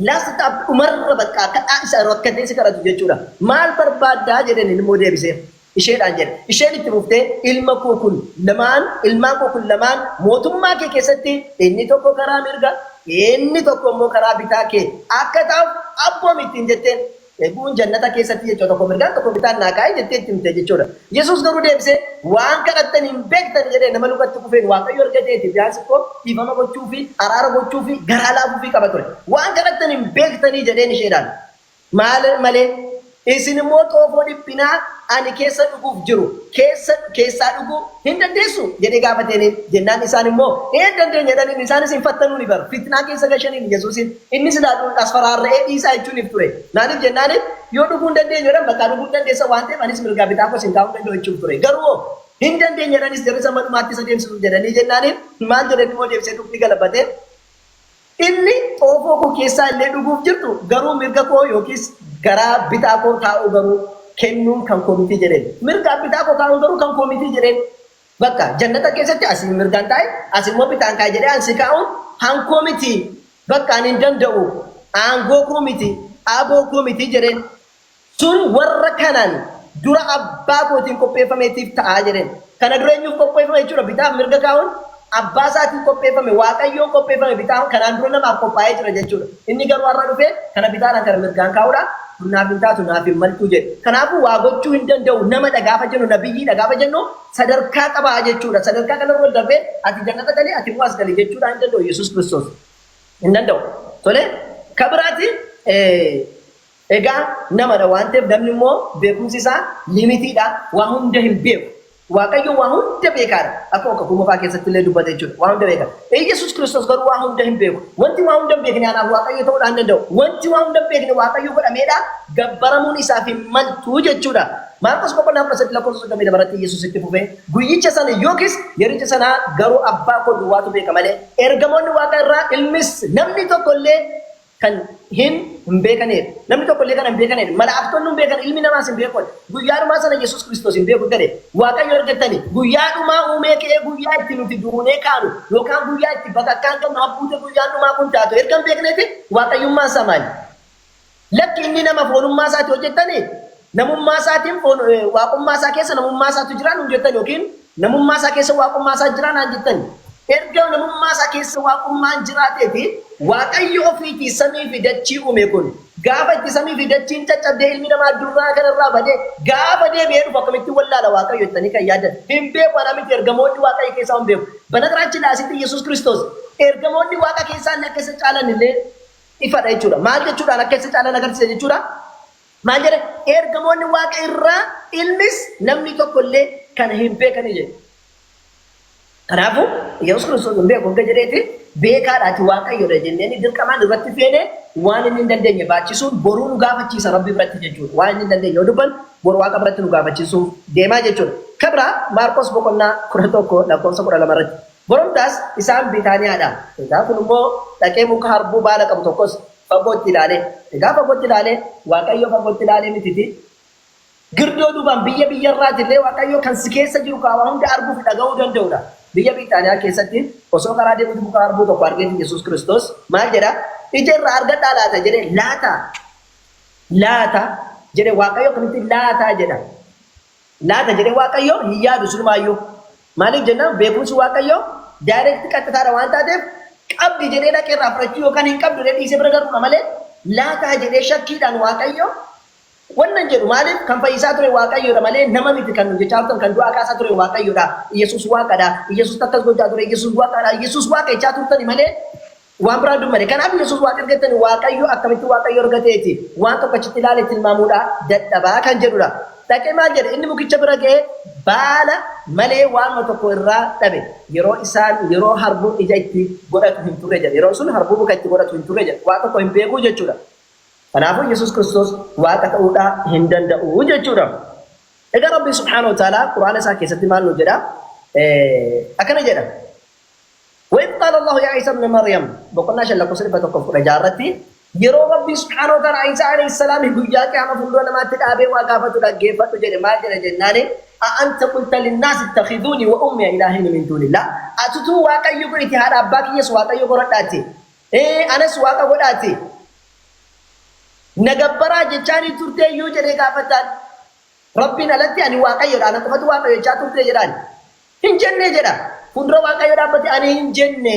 last stop, dhumarra bakka kadhaa isa rakkatee si kadhatu jechuudha. "Maal barbaaddaa?" jedheen. Inni immoo deebisee isheedhaan jedhe. Isheen itti fuftee, "Ilma koo kun lamaan, ilmaan koo kun lamaan mootummaa kee keessatti inni tokko karaa mirga, inni tokko immoo karaa bitaa kee akka ta'uuf abboomi," ittiin jetteen. Eeguun jannata keessatti jechuudha, tokko mirgaan tokko bitaan naa kaa'e jettee itti himte jechuudha. Yesuus garuu deebisee, "Waan kadhattan hin beektan," jedhee. Nama lukatti kufeen Waaqayyo argateeti biyaas immoo dhiifama gochuu fi araara gochuu fi garaa laafuu fi qaba ture. "Waan kadhattan hin beektanii," jedheen isheedhaan. "Maal malee isin immoo xoofoo dhiphinaa ani keessa dhuguuf jiru keessa keessaa dhuguu hin dandeessu?" jedhee gaafateen. Jennaan isaan immoo, "Ee, dandeenya," jedhaniin. Isaanis hin fattanuu ni baru. Fitnaa keessa gashaniin Yesuusin. Inni silaa as faraarra'ee dhiisaa jechuun if ture. Naaniif jennaan yoo dhuguu hin dandeenyu jedhan, bakka dhuguu hin dandeessa waan ta'eef anis mirgaa bitaa koo sin kaa'uu hin danda'u jechuuf ture. Garuu hin dandeenye jedhanis jarri sama dhumaatti isa deemsisu jedhanii jennaaniin maal jedhanii immoo deebisee dubbii galabatee, "Inni xoofoo koo keessaa illee dhuguuf jirtu, garuu mirga koo yookiis garaa bitaa koo taa'uu garuu kennuun kan koo miti," jedheen. "Mirga bitaa koo taa'uun garuu kan koo miti," jedheen. Bakka jannata keessatti asii mirgaan taa'e, as immoo bitaan kaa'e jedhee ansi kaa'uun hankoo miti. Bakka ani hin danda'u, aangoo koo miti, aboo koo miti jedheen. "Sun warra kanaan dura abbaa kootiin qopheeffameetiif ta'aa," jedheen. Kana dura eenyuuf qopheeffame jechuudha? Bitaaf mirga kaa'uun abbaa isaatiin qopheeffame, Waaqayyoon qopheeffame. Bitaa kanaan dura namaaf qophaa'ee jira jechuudha. Inni garuu har'a dhufee kana bitaadhaan kana mirgaan kaa'uudha. "Kun naaf hin taatu, naaf hin maltu," jedhe. Kanaafuu waa gochuu hin danda'u. Nama gaafa jennu, nabiyyiidha gaafa jennu, sadarkaa qabaa jechuudha. Sadarkaa kanarra ol darbee ati jannata galii, ati immoo as galii jechuudha hin danda'u Yesuus Kiristoos. Hin danda'u. Tole, kabiraati egaa namadha waan ta'eef, namni immoo beekumsi isaa limitiidha. Waa hunda hin beeku. Waaqayyo waa hunda beekaadha. Akka kakuu moofaa keessatti illee dubbate jechuudha. Waa hunda beeka. Yesuus Kiristoos garuu waa hunda hin beeku. Wanti waa hunda hin beekne anaaf Waaqayyo ta'uudhaan hin danda'u. Wanti waa hunda hin beekne Waaqayyo godhameedha. Gabbaramuun isaaf hin maltu jechuudha. Maarqos boqonnaa 13 lakkoofsa 32 irratti Yesuus itti fufee, "Guyyicha sana yookiis yericha sana garuu abbaa koo duwwaatu beeka malee ergamoonni Waaqa irraa, ilmis, namni tokko illee kan hin beekanidha. Namni tokko illee kan hin beekanidha. Malaaktonni hin beekan, ilmi namaas hin beekan. Guyyaa dhumaa sana Yesuus Kiristoos hin beeku gade. Waaqayyo argattani guyyaa dhumaa uumee ka'ee guyyaa itti nuti duunee kaanu yookaan guyyaa itti bakakkaan qabnu habbuute guyyaan dhumaa kun taatu erga hin beekneeti, Waaqayyummaan isaa maali? Lakki, inni nama foonummaa isaati hojjettani, namummaa isaatiin foon waaqummaa isaa keessa namummaa isaatu jiraan hin jettan, yookiin namummaa isaa keessa waaqummaa isaa jiraan haan jettan. Erga namummaa isaa keessa waaqummaan jiraateeti, Waaqayyo ofiitii samii fi dachii uume kun gaafa itti samii fi dachiin caccabdee ilmi namaa addunyaa kanarraa badee gaafa deebi'ee dhufu akkamittiin wallaala Waaqayyo jettanii kan yaadan? Hin beeku, ana miti, ergamoonni Waaqayyo keessaa hin beeku. በነገራችን ላይ asitti Yesuus Kiristoos Ergamoonni waaqa keessaa illee akka isa caalan illee ifadha jechuudha. Maal jechuudhaan akka isa caalan agarsiisa jechuudha? Maal jedhe? Ergamoonni waaqa irraa, ilmis, namni tokko illee kana hin beekani jedhe. Kanaafuu Yesuus Kiristoos hin beeku hanga jedheeti beekaadhaati Waaqayyoodha jenneen dirqamaan irratti feene waan inni hin dandeenye baachisuun boruu nu gaafachiisa Rabbi biratti jechuudha. Waan inni hin dandeenye yoo dubban boru Waaqa biratti nu gaafachisuuf deemaa jechuudha. Kabira Maarqos boqonnaa 11 lakkoofsa 12 irratti. Boromtaas isaan Biitaaniyaadha. Egaa kun immoo dhaqee muka harbuu baala qabu tokkos fagootti ilaale. Egaa fagootti ilaale, Waaqayyo fagootti ilaalee mititi. Girdoo duubaan biyya biyyarraati illee Waaqayyo kan si keessa jiru kaawaa hunda arguu fi dhaga'uu danda'udha. Biyya Biitaaniyaa keessatti osoo karaa deemuuti muka harbuu tokko argeeti Yesuus Kiristoos maal jedha? Ija irraa argadhaa laata jedhee, laata laata jedhe. Waaqayyo akkamitti laata jedha? Laata jedhee Waaqayyo hin yaadu sunumaayyuu. Maaliif jennaan, beekumsi Waaqayyo direct qaxxitaadha waan taateef, qabdi jedhee dhaqee irraa fudhachuu yookaan hin qabdu jedhee dhiisee bira darbuudha malee, laataa jedhee shakkiidhaan Waaqayyo wannan jedhu. Maaliif? Kan fayyisaa ture Waaqayyoodha malee nama miti. Kan nu jechaa turtan, kan du'aa kaasaa ture Waaqayyoodha. Yesuus Waaqadha. Yesuus akkas gochaa ture. Yesuus Waaqadha. Yesuus Waaqa jechaa turtani malee waan biraan dubbane. Kanaaf Yesuus Waaqa argattani, Waaqayyo akkamitti Waaqayyo argateeti waan tokko achitti ilaale tilmaamuudha dadhabaa kan jedhudha. Dhaqee maal jedhe? Inni mukicha bira ga'ee baala malee waanuma tokko irraa dhabe. Yeroo isaan yeroo harbuun ija itti godhatu hin turre jedhe. Yeroo sun harbuu muka itti godhatu hin turre jedhe. Waa tokko hin beekuu jechuudha. Kanaafuu Yesuus Kiristoos Waaqa ta'uudhaa hin danda'u jechuudha. Egaa Rabbi subhaanahu wa ta'ala Quraana isaa keessatti maal nu jedha? Akkana jedha. وإذ قال الله يا عيسى ابن مريم, boqonnaa 5 lakkoofsa 116 irratti, yeroo Rabbi subhaanahu wa ta'ala Isa alayhi salaam guyyaa qiyaama fuuldura namaatti dhaabee waa gaafatu dhaggeeffadhu jedhe. Maal jedhe jennaani, أأنت قلت للناس اتخذوني وأمي إلهين من دون الله, atutuu Waaqayyo godhiti, haadha abbaa kiyyas Waaqayyo godhadhaati, anas Waaqa godhaati na gabbaraa jechaanii turtee iyyuu jedhee gaafataan. Rabbiin alatti ani Waaqayyoodha, ana qofatu Waaqayyo jechaa turtee jedhaan. Hin jenne jedha. Fuuldura Waaqayyo dhaabbate ani hin jenne.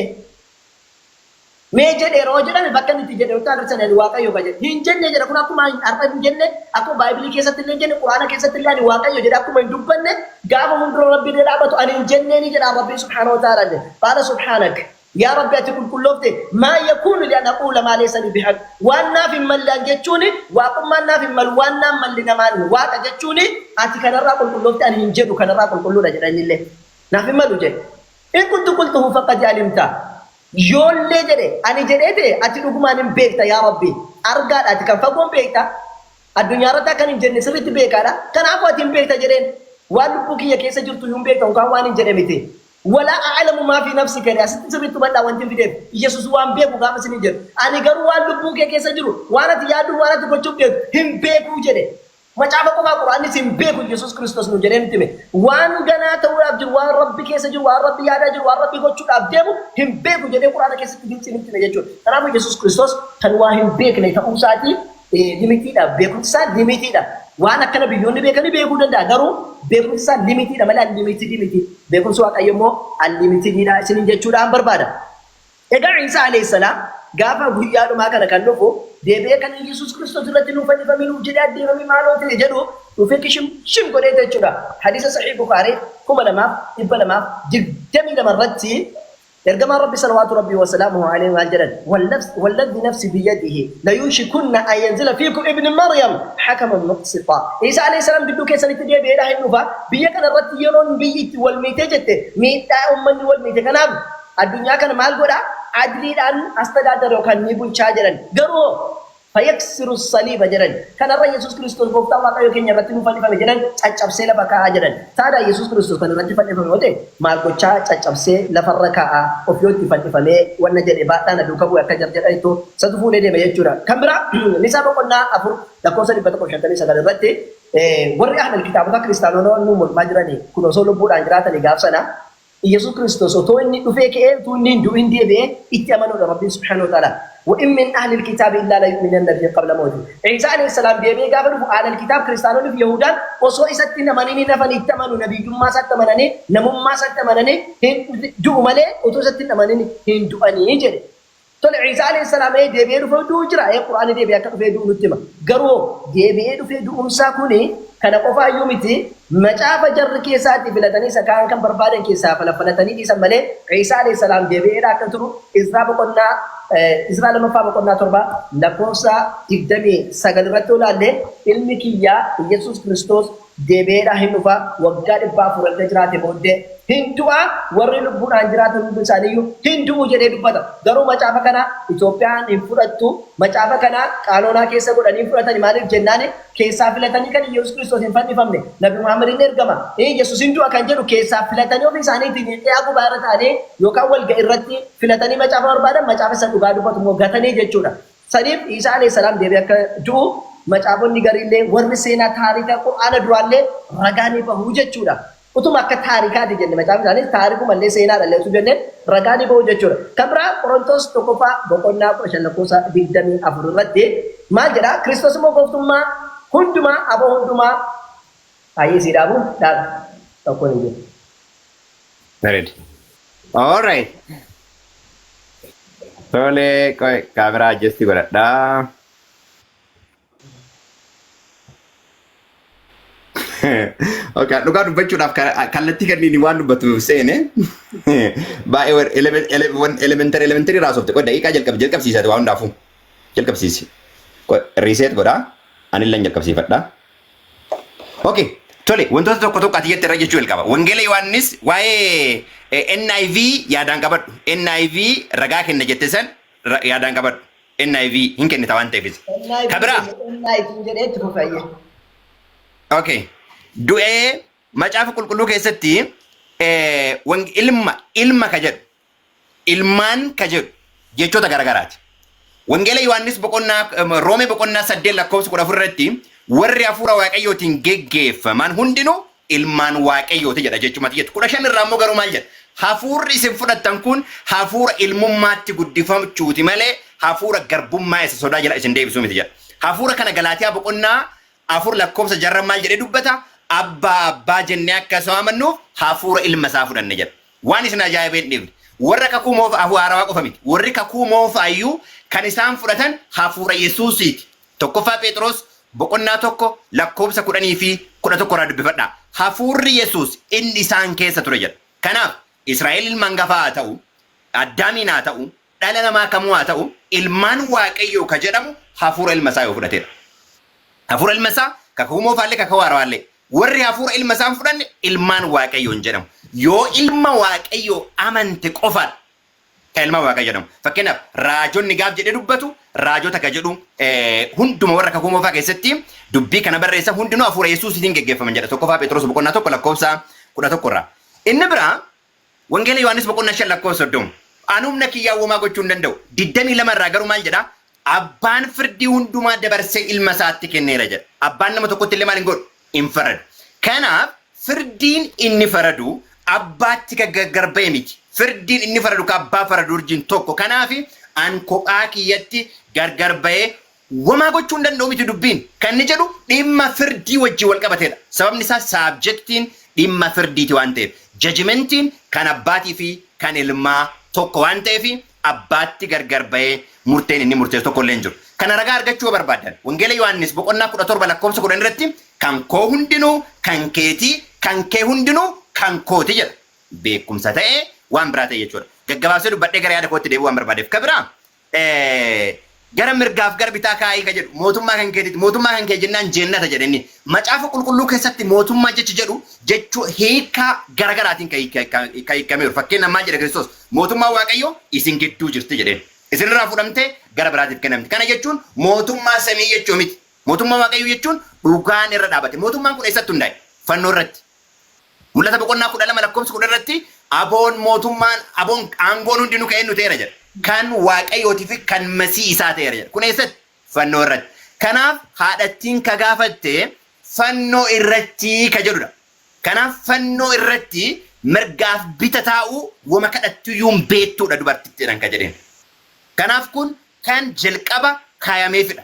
Mee jedhe yeroo jedhame, bakka inni itti jedhe nutti agarsiisan, ani Waaqayyo ka jedhe. Hin jenne jedha. Kun akkuma har'a hin jenne, akkuma Baay'ibilii keessatti illee hin jenne, Quraana keessatti illee ani Waaqayyo jedhe akkuma hin dubbanne, gaafa fuuldura Rabbii illee dhaabbatu ani hin jennee ni jedha Rabbii subhaanahu wa ta'ala. قال سبحانك, yaa Rabbi ati qulqulloofte, ما يكون لي أن أقول ما ليس لي بحق, waan naaf hin mallaan jechuuni, waaqummaan naaf hin malu, waan naan malli namaan Waaqa jechuuni, ati kanarraa qulqulloofte, ani hin jedhu, kanarraa qulqulluudha jedha. Innillee naaf hin malu jedhe. إن كنت قلته فقد علمته, yoollee jedhe ani jedhee ta'e, ati dhugumaan hin beekta. Yaa Rabbi, argaadha, ati kan fagoon beekta, addunyaa irratti akkan hin jenne sirriitti beekaadha. Kanaafuu ati hin beekta jedheen. Waan lubbuu kiyya keessa jirtu hin beekta yookaan waan hin jedhe miti. ولا أعلم ما في نفسك jedhe. Asitti sirriitti hubadhaa. Wanti hin fideef Yesuus waan beeku gaafa isin jedhu, ani garuu waan lubbuu kee keessa jiru, waan ati yaaddu, waan ati gochuuf deemtu hin beekuu jedhe. Macaafa qofaa, Quraannis hin beeku Yesuus Kiristoos nu jedhee nutti hime. Waan ganaa ta'uudhaaf jiru, waan Rabbi keessa jiru, waan Rabbi yaadaa jiru, waan Rabbi gochuudhaaf deemu hin beeku jedhee Quraana keessatti gilxii nutti hime jechuudha. Kanaafuu Yesuus Kiristoos kan waa hin beekne ta'uu isaatii limitiidha. Beekumsi isaa limitiidha. Waan akkana biyyoonni beekanii beekuu danda'a. Garuu beekumsi isaa limitiidha malee unlimited miti. Beekumsi Waaqayyo immoo unlimitedidha isiniin jechuudhaan barbaada. Egaa Iisaa alayhi salaam gaafa guyyaa dhumaa kana kan dhufu, deebi'ee kan Yesuus Kiristoos irratti nuuf fannifamee nuuf jedhee addeeffamee maaloo ta'e jedhu dhufee kishim shim godhee jechuudha. Hadiisa Sahih Bukaarii 2222 irratti ergamaan Rabbi صلوات ربي وسلامه عليه maal jedhan? والذي نفسي بيده ليوشكن أن ينزل فيكم ابن مريم حكما مقسطا. Iisaa alayhi salaam gidduu keessanitti deebi'eedha hin dhufa. Biyya kana irratti yeroon biyyi itti wal miitee jette, miidhaa uummanni wal miite kanaaf addunyaa kana maal godha? Adliidhaan astadaadara yookaan ni bulchaa jedhan. Garuu فيكسر الصليب jedhan. Kanarra Yesuus Kiristoos gooftaa Waaqayyo keenya irratti nu fannifame jedhan caccabsee lafa kaa'aa jedhan. Taadhaa Yesuus Kiristoos kan irratti fannifame yoo ta'e, maal gochaa caccabsee lafarra kaa'aa? Of yoo itti fannifamee wanna jedhe baadhaan aduu qabu akka jar jedhanitu satu fuudhee deeme jechuudha. Kan biraa Nisaa boqonnaa 4 lakkoofsa 159 irratti, warri ahlal kitaabota kiristaanota nu mormaa jiranii kun osoo lubbuudhaan jiraatanii gaaf sana Yesuus Kiristoos otoo inni dhufee ka'ee, utuu inni hin du'in deebi'ee itti amanuudha Rabbiin subhaanahu wa ta'ala. وإن من أهل الكتاب إلا ليؤمنن به قبل موته. Iisaa alayhi salaam deebi'ee gaafa dhufu, ahlal kitaab kiristaanonni fi Yahudaan osoo isatti hin amanin hin hafan. Itti amanu, nabiyyummaa isaatti amananii, namummaa isaatti amananii hin du'u malee otoo isatti hin amanin hin du'anii jedhe. Tole, Iisaa alayhi salaam deebi'ee dhufee du'u jira. Quraanni deebi'ee akka dhufee du'u nutti hima. Garuu deebi'ee dhufee du'umsaa kuni Kana qofaayyuu miti, macaafa jarri keessaatii filatanii isa kaan kan barbaadan keessaa falaffalatanii dhiisan malee Iisaa alayhi salaam deebi'eedha akka turu Izraa boqonnaa Izraa 2ffaa boqonnaa 7 lakkoofsa 29 irratti olaalle, ilmi kiyyaa Iyyasuus Kiristoos deebi'eedha hin dhufa, waggaa 400 erga jiraate booddee hin du'a, warri lubbuudhaan jiraatan hundi isaaniiyyuu hin du'u jedhee dubbata. Garuu macaafa kana Itoophiyaan hin fudhattu. Macaafa kana qaanoonaa keessa godhanii fudhatani. Maaliif jennaani, keessaa filatanii kan Iyyasuus Kiristoos hin fannifamne, Nabi Muhammad hin ergama, Iyyasuus hin du'a kan jedhu keessaa filatanii ofii isaaniitiin dhiyaa gubaa irra ta'anii yookaan walga'ii irratti filatanii macaafa barbaadan, macaafa isa dhugaa dubbatu immoo gatanii jechuudha. Saniif Iisaa alayhi salaam deebi'ee akka du'u macaafonni gariillee, warri seenaa taarika Qur'aana duraallee ragaa ni bahu jechuudha. Utuma akka taarikaati jenne, macaafni isaaniis taarikumallee seenaadha illee utuu jenne, ragaa ni bahu jechuudha. Kan biraa Qorontos 1ffaa boqonnaa 15 lakkoofsa 24 irratti maal jedha? Kiristoos immoo gooftummaa hundumaa, aboo hundumaa baay'ee sii dhaabu dhaabe tokkoon hin jiru. Bareeda. All right. Tole, qoy kaameraa adjust godhadhaa. Okay, dhugaa dubbachuudhaaf kallattii kanneen waan dubbatu seene baay'ee elementary elementary raasofte. Qoy, daqiiqaa jalqabsiisate, waan hundaafuu jalqabsiisi. Qoy, reset godhaa, anillee jalqabsiifadha. Okay, tole, wantoota tokko tokko ati jette irra jechuu jalqaba. Wangeela Yohaannis waa'ee NIV yaadaan qabadhu. NIV ragaa kenna jette san yaadaan qabadhu. NIV hin kennita waan ta'eefis. NIV Ka biraa. NIV jedhee itti fufayyee. Okay. Du'ee macaafa qulqulluu keessatti ilma ka jedhu, ilmaan ka jedhu jechoota garagaraati. Wangeela Yohaannis boqonnaa, Roomee boqonnaa 8 lakkoofsa 14 irratti warri hafuura Waaqayyootiin geggeeffaman hundinuu ilmaan Waaqayyooti jedha jechumatti jettu. 15 irraa immoo garuu maal jedha? Hafuurri isin fudhattan kun hafuura ilmummaatti guddifachuuti malee hafuura garbummaa isa sodaa jala isin deebisuu miti jedha. Hafuura kana Galaatiyaa boqonnaa 4 lakkoofsa 6 maal jedhee dubbata? Abbaa, abbaa jennee akka isa waamannuuf hafuura ilma isaa fudhanne jedha. Waan isin ajaa'ibee hin dhiifne. Warra kakuu moofa haarawaa qofa miti. Warri kakuu moofaayyuu kan isaan fudhatan hafuura Yesuusiiti. 1ffaa Phexros boqonnaa 1 lakkoofsa 10 fi 11 irraa dubbifadhaa. Hafuurri Yesuus inni isaan keessa ture jedha. Kanaaf Israa'el ilma hangafaa haa ta'u, Addaamiin haa ta'u, dhala namaa kamuu haa ta'u, ilmaan Waaqayyoo ka jedhamu hafuura ilma isaa yoo fudhatedha. Hafuura ilma isaa kakuu moofaallee kakuu haarawaallee. Warri hafuura ilma isaa hin fudhanne ilmaan Waaqayyoo hin jedhamu. Yoo ilma Waaqayyoo amante qofaadha kan ilma Waaqayyoo jedhamu. Fakkeenyaaf, raajonni gaaf jedhee dubbatu, raajota ka jedhu hunduma warra kakuu moofaa keessatti dubbii kana barreessan hundinuu hafuura Yesuusiitiin geggeeffaman jedha. 1ffaa Phexros boqonnaa 1 lakkoofsa 11 irraa. Inni biraa Wangeela Yohaannis boqonnaa 5 lakkoofsa 30. Ani humna kiyyaan womaa gochuu hin danda'u. 22 irraa garuu maal jedha? Abbaan firdii hundumaa dabarsee ilma isaatti kenneera jedha. Abbaan nama tokkotti illee maal hin godhu? Hin faradu. Kanaaf firdiin inni faradu abbaatti kan gargar ba'e miti. Firdiin inni faradu ka abbaa faradu wajjin tokko. Kanaaf an kophaa kiyyatti gargar ba'ee womaa gochuu hin danda'u miti dubbiin. Kan inni jedhu dhimma firdii wajjin wal qabateedha. Sababni isaa subjectiin dhimma firdiiti waan ta'eef. Judgmentiin kan abbaatii fi kan ilmaa tokko waan ta'eef, abbaatti gargar ba'ee murteen inni murteessu tokko illee hin jiru. Kana ragaa argachuu yoo barbaaddan, Wangeela Yohaannis boqonnaa 17 lakkoofsa 10 irratti kan koo hundinuu kan keetii, kan kee hundinuu kan kooti jedha. Beekumsa ta'ee waan biraa ta'e jechuudha. Gaggabaabsee dubbadhee gara yaada kootti deebi'uu waan barbaadeef. Ka biraa gara mirgaaf gara bitaa kaa'ii ka jedhu mootummaa kan keetiiti. Mootummaa kan kee jennaan jeennata jedhe inni. Macaafa qulqulluu keessatti mootummaa jechi jedhu jechuu hiikaa garagaraatiin kan hiikameeru. Fakkeenyaaf maal jedhe Kiristoos? Mootummaa Waaqayyoo isin gidduu jirti jedheen. Isinirraa fuudhamtee gara biraatiif kennamti. Kana jechuun mootummaa samii jechuu miti. Mootummaa Waaqayyoo jechuun dhugaan irra dhaabate. Mootummaan kun eessatti hundaa'e? Fannoo irratti. Mul'ata boqonnaa 12 lakkoofsa 10 irratti aboon mootummaan, aboon aangoon hundinuu kan eenyu ta'eera jedha. Kan Waaqayyootii fi kan Masii isaa ta'eera jedha. Kun eessatti? Fannoo irratti. Kanaaf haadhattiin ka gaafatte fannoo irratti ka jedhudha. Kanaaf fannoo irratti mirgaaf bita taa'uu wama kadhattuyyuu hin beektuudha dubartittiidhaan ka jedheen. Kanaaf kun kan jalqaba kaayameefidha.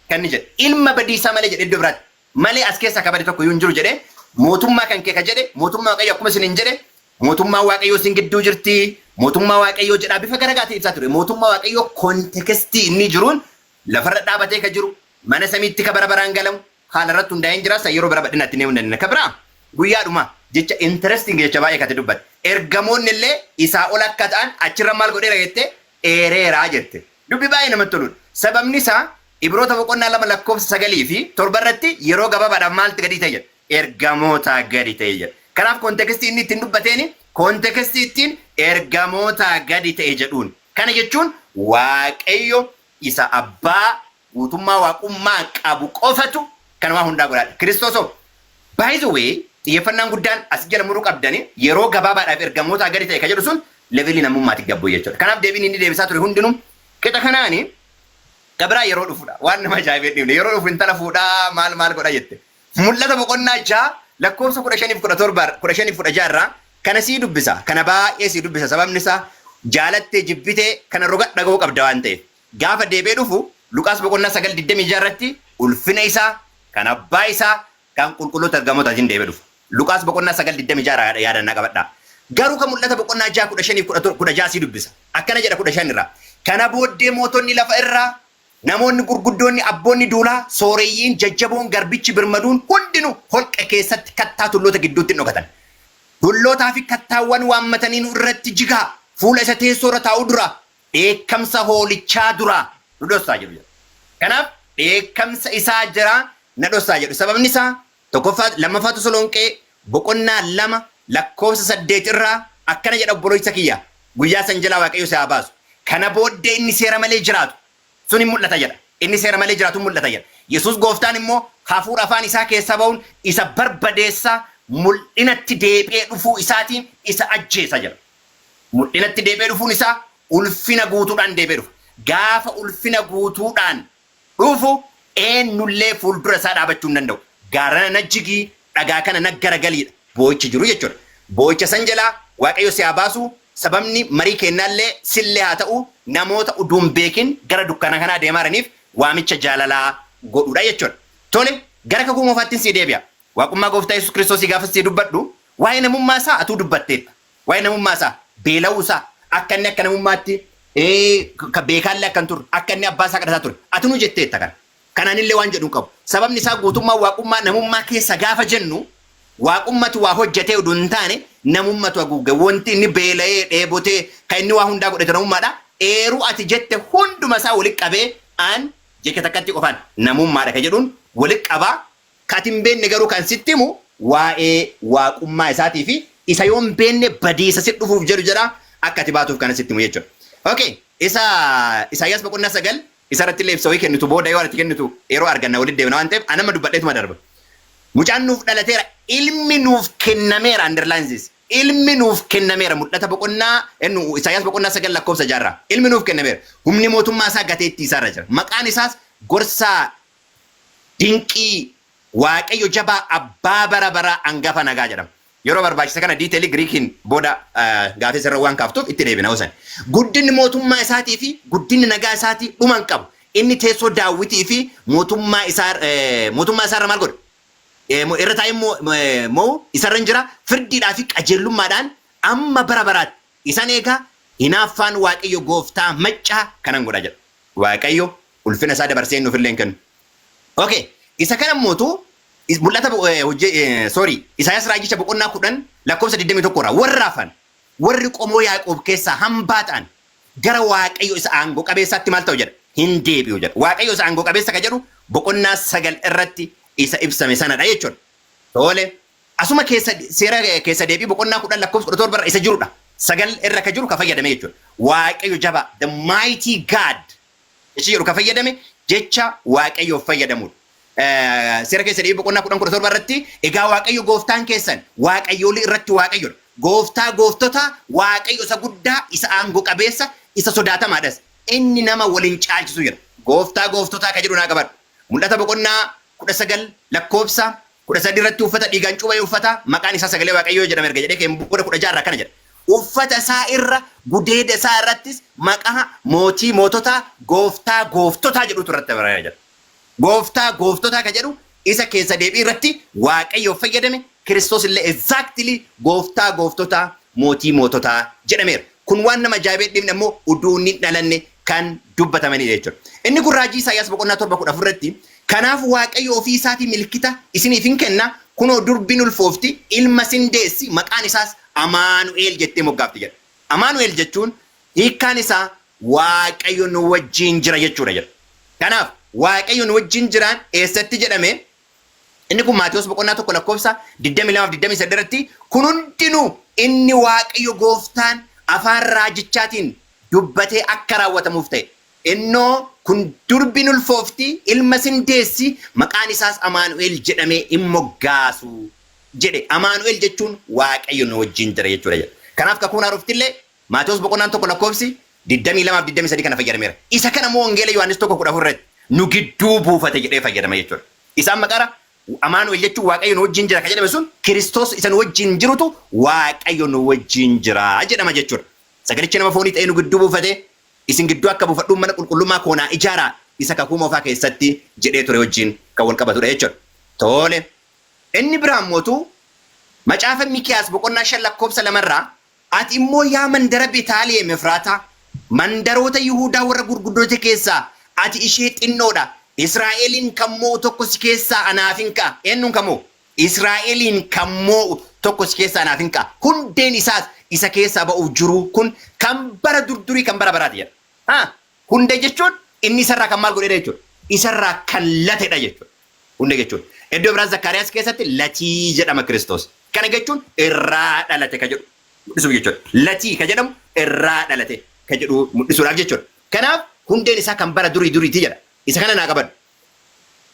Kan inni jedhe. Ilma badiisaa malee jedhe iddoo biraatti. Malee as keessaa ka bade tokko iyyuu hin jiru jedhe. Mootummaa kan kee ka jedhe, mootummaa Waaqayyoo akkuma isiniin jedhe, mootummaa Waaqayyoo isin gidduu jirti, mootummaa Waaqayyoo jedhaa bifa garagaatiin ibsaa ture. Mootummaa Waaqayyoo contextii inni jiruun lafarra dhaabatee ka jiru, mana samiitti ka bara baraan galamu, Haala irratti hundaa'een jira. Isa yeroo bira bal'inatti ni hundanna. Ka biraa guyyaadhuma jecha interesting, jecha baay'ee kate dubbatte. Ergamoonni illee isaa ol akka ta'an achirra maal godheera jettee eereeraa jette. Dubbi baay'ee namatti toludha. Sababni isaa Ibroota boqonnaa 2 lakkoofsa 9 fi 7 irratti yeroo gabaabaadhaaf maalti gadi ta'e jedha? Ergamoota gadi ta'e jedha. Kanaaf contextii inni ittiin dubbateeni contextii ittiin ergamoota gadi ta'e jedhuun. Kana jechuun Waaqayyo isa abbaa guutummaa waaqummaa qabu qofatu kan waa hundaa godhaadha. Kiristoosoo, by the way, xiyyeeffannaan guddaan as jala muruu qabdani, yeroo gabaabaadhaaf ergamoota gadi ta'e ka jedhu sun levelii namummaatti gabbu jechuudha. Kanaaf deebiin inni deebisaa ture hundinuu qixa kanaani. Gabiraa yeroo dhufudha. Waan nama ajaa'ibee dhiifne, yeroo dhufu intala fuudhaa maal maal godha jette. Mul'ata boqonnaa 6 lakkoofsa 15f 17, 15f 16 irraa kana sii dubbisa. Kana baay'ee sii dubbisa. Sababni isaa jaalattee jibbitee kana roga dhaga'uu qabda waan ta'eef. Gaafa deebi'ee dhufu Luqaas boqonnaa 9 26 irratti ulfina isaa kan abbaa isaa kan qulqulloota ergamootaatiin deebi'ee dhufa. Luqaas boqonnaa 9 26 yaadannaa qabadhaa. Garuu kan Mul'ata boqonnaa 6 15f 16 sii dubbisa. Akkana jedha 15 irraa. "Kana booddee mootonni lafa irraa, namoonni gurguddoonni, abboonni duulaa, sooreyyiin, jajjaboon, garbichi birmaduun hundinuu holqa keessatti kattaa tulloota gidduutti hin dhokatan. Tullootaa fi kattaawwan waammatanii nu irratti jigaa, fuula isa teessoo irra taa'u duraa, dheekkamsa hoolichaa duraa nu dhossaa" jedhu. Kanaaf dheekkamsa isaa jira na dhossaa jedhu. Sababni isaa tokkoffaa, Lammaffaa Tasalonqee boqonnaa 2 lakkoofsa 8 irraa akkana jedha: "Obboloota kiyya, guyyaa san jalaa Waaqayyo si haa baasu. Kana booddee inni seera malee jiraatu sun hin mul'ata" jedha. Inni seera malee jiraatu hin mul'ata jedha. Yesuus gooftaan immoo hafuura afaan isaa keessaa ba'uun isa barbadeessaa, mul'inatti deebi'ee dhufuu isaatiin isa ajjeesa jedha. Mul'inatti deebi'ee dhufuun isaa ulfina guutuudhaan deebi'ee dhufa. Gaafa ulfina guutuudhaan dhufu eenyullee fuuldura isaa dhaabachuu hin danda'u. Gaarana na jigii, dhagaa kana na garagaliidha. Boo'ichi jiru jechuudha. Boo'icha san jalaa Waaqayyo si haa baasu. Sababni marii kennaallee sillee haa ta'u, namoota utuu hin beekin gara dukkana kanaa deemaa jiraniif waamicha jaalalaa godhuudha jechuudha. Tole, gara kakuu moofaattiin sii deebi'a. Waaqummaa gooftaa Yesuus Kiristoosii gaafa sii dubbadhu, waa'ee namummaa isaa atuu dubbatteetta. Waa'ee namummaa isaa, beela'uu isaa, akka inni akka namummaatti ka beekaallee akka hin turre, akka inni abbaa isaa kadhataa ture. Atinuu jetteetta kana. Kanaanillee waan jedhu hin qabu. Sababni isaa guutummaa waaqummaa namummaa keessa gaafa jennu, waaqummatu waa hojjetee oduu hin taane namummatu haguuge. Wanti inni beela'ee dheebotee kan inni waa hundaa godhate namummaadha. Eeruu ati jette hunduma isaa walitti qabee an jecha takkatti qofaan namummaadha ka jedhuun walitti qabaa. Ka ati hin beekne garuu kan sitti himu waa'ee waaqummaa isaatii fi isa yoo hin beekne badiisa si dhufuuf jedhu jedha, akka ati baatuuf kana sitti himu jechuudha. Okay, isa Isaayyaas boqonnaa 9 isa irratti illee ibsa wayii kennitu booda yoo ati kennitu yeroo arganna walitti deemna waan ta'eef anama dubbadheetuma darba. Mucaan nuuf dhalateera, ilmi nuuf kennameera, underline this. Ilmi nuuf kennameera, Mul'ata boqonnaa ennu Isaayyaas boqonnaa 9 lakkoofsa 6rraa. Ilmi nuuf kennameera. Humni mootummaa isaa gateettii isaarra jira. Maqaan isaas Gorsaa Dinqii, Waaqayyo Jabaa, Abbaa Bara Baraa, Angafa Nagaa jedhama. Yeroo barbaachisa kana detailii Giriikiin booda gaafii sirra waan kaaftuuf itti deebina hosan. Guddinni mootummaa isaatii fi guddinni nagaa isaatii dhuma hin qabu. Inni teessoo Daawwitii fi mootummaa isaarra maal godha? Irra taa'ee moo isarra hin jira. Firdiidhaa fi qajeelummaadhaan amma bara baraatti isan eegaa, hinaaffaan Waaqayyo gooftaa maccaa kanan godha jedha. Waaqayyo ulfina isaa dabarsee nuuf illee hin kennu. Okay, isa kana mootu mul'ata hojii, sorry, Isaayyaas raajicha boqonnaa 10 lakkoofsa 21 irraa, "Warra hafan, warri qomoo Yaaqoob keessaa hambaa ta'an gara Waaqayyo isa aangoo qabeessaatti maal ta'u?" jedha, "hin deebi'u" jedha. Waaqayyo isa aangoo qabeessa ka jedhu boqonnaa 9 irratti isa ibsame sanadha jechuudha. Tole, asuma keessa seera keessa deebii boqonnaa 10 lakkoofsa 17 irra isa jirudha. 9 irra ka jiru ka fayyadame jechuudha. Waaqayyo jabaa, the mighty God jecha jedhu ka fayyadame jecha Waaqayyoof fayyadamudha. Seera keessa deebii boqonnaa 10 17 irratti, "Egaa Waaqayyo gooftaan keessan waaqayyoolii irratti Waaqayyodha. Gooftaa gooftota, Waaqayyo isa guddaa, isa aangoo qabeessa, isa sodaatamaadhas. Inni nama waliin caalchisu" jedha. Gooftaa gooftotaa ka jedhu naa qabadhu. Mul'ata boqonnaa 19 lakkoofsa 13 irratti, "Uffata dhiigaan cuuphame uffata, maqaan isaa Sagalee Waaqayyoo jedhama" erga jedhee keen booda 16 irraa akkana jedha. "Uffata isaa irra, gudeeda isaa irrattis maqaa mootii moototaa, gooftaa gooftotaa jedhutu irratti barreeffame" jedha. Gooftaa gooftotaa ka jedhu isa keessa deebii irratti Waaqayyoof fayyadame. Kiristoos illee exactly gooftaa gooftotaa, mootii moototaa jedhameera. Kun waan nama ajaa'ibee dhibne immoo uduu inni hin dhalanne kan dubbatamanidha jechuudha. Inni kun raajii Isaayyaas boqonnaa 7 14 irratti Kanaaf Waaqayyo ofii isaatii milkita isiniif hin kenna. Kunoo durbiin ulfoofti, ilma sin deessi, maqaan isaas Amaanu'el jettee moggaafti jedha. Amaanu'el jechuun hiikkaan isaa Waaqayyo nu wajjin jira jechuudha jedha. Kanaaf Waaqayyo nu wajjin jiraan eessatti jedhame? Inni kun Maatiyos boqonnaa 1 lakkoofsa 22 fi 23 irratti, kun hundinuu inni Waaqayyo gooftaan afaan raajichaatiin dubbatee akka raawwatamuuf ta'e. Innoo kun durbi ulfoofti, ilma sin deessi, maqaan isaas Amaanu'el jedhamee in moggaasu jedhe. Amaanu'el jechuun Waaqayyo nu wajjin jira jechuudha jedha. Kanaaf kakuun haaroftillee Maatiyos boqonnaan 1 lakkoofsi 22 fi 23 kana fayyadameera. Isa kana immoo Wangeela Yohaannis 1:14 irratti nu gidduu buufate jedhee fayyadama jechuudha. Isaan maqaara Amaanu'el jechuun Waaqayyo nu wajjin jira kan jedhame sun Kiristoos isa nu wajjin jirutu Waaqayyo nu wajjin jira jedhama jechuudha. Sagalichi nama foonii ta'ee nu gidduu buufate, isin gidduu akka buufadhuun mana qulqullummaa koo naa ijaaraa isa kakuu moofaa keessatti jedhee ture wajjin kan wal qabatudha jechuudha. Tole. Inni biraan mootu Macaafa Mikiyaas boqonnaa 5 lakkoofsa 2 irraa, Ati immoo yaa mandara Betaaliyeem Efraataa, mandaroota Yihuudaa warra gurguddoota keessaa ati ishee xinnoo dha, Israa'elin kan mo'u tokko si keessaa anaaf in ka'a. Eenyuun kan mo'u? Israa'eliin kan mo'u tokko si keessaa anaaf in ka'a. Hundeen isaas isa keessaa ba'uuf jiru kun kan bara durdurii kan bara baraati jedha. Ha? Hundee jechuun inni isarraa kan maal godhedha jechuudha? Isarraa kan latedha jechuudha. Hundee jechuun. Iddoo biraan Zakkaariyaas keessatti latii jedhama Kiristoos. Kana jechuun irraa dhalate ka jedhu mul'isuuf jechuudha. Latii ka jedhamu irraa dhalate ka jedhu mul'isuudhaaf jechuudha. Kanaaf hundeen isaa kan bara durii duriiti jedha. Isa kana naa qabadhu.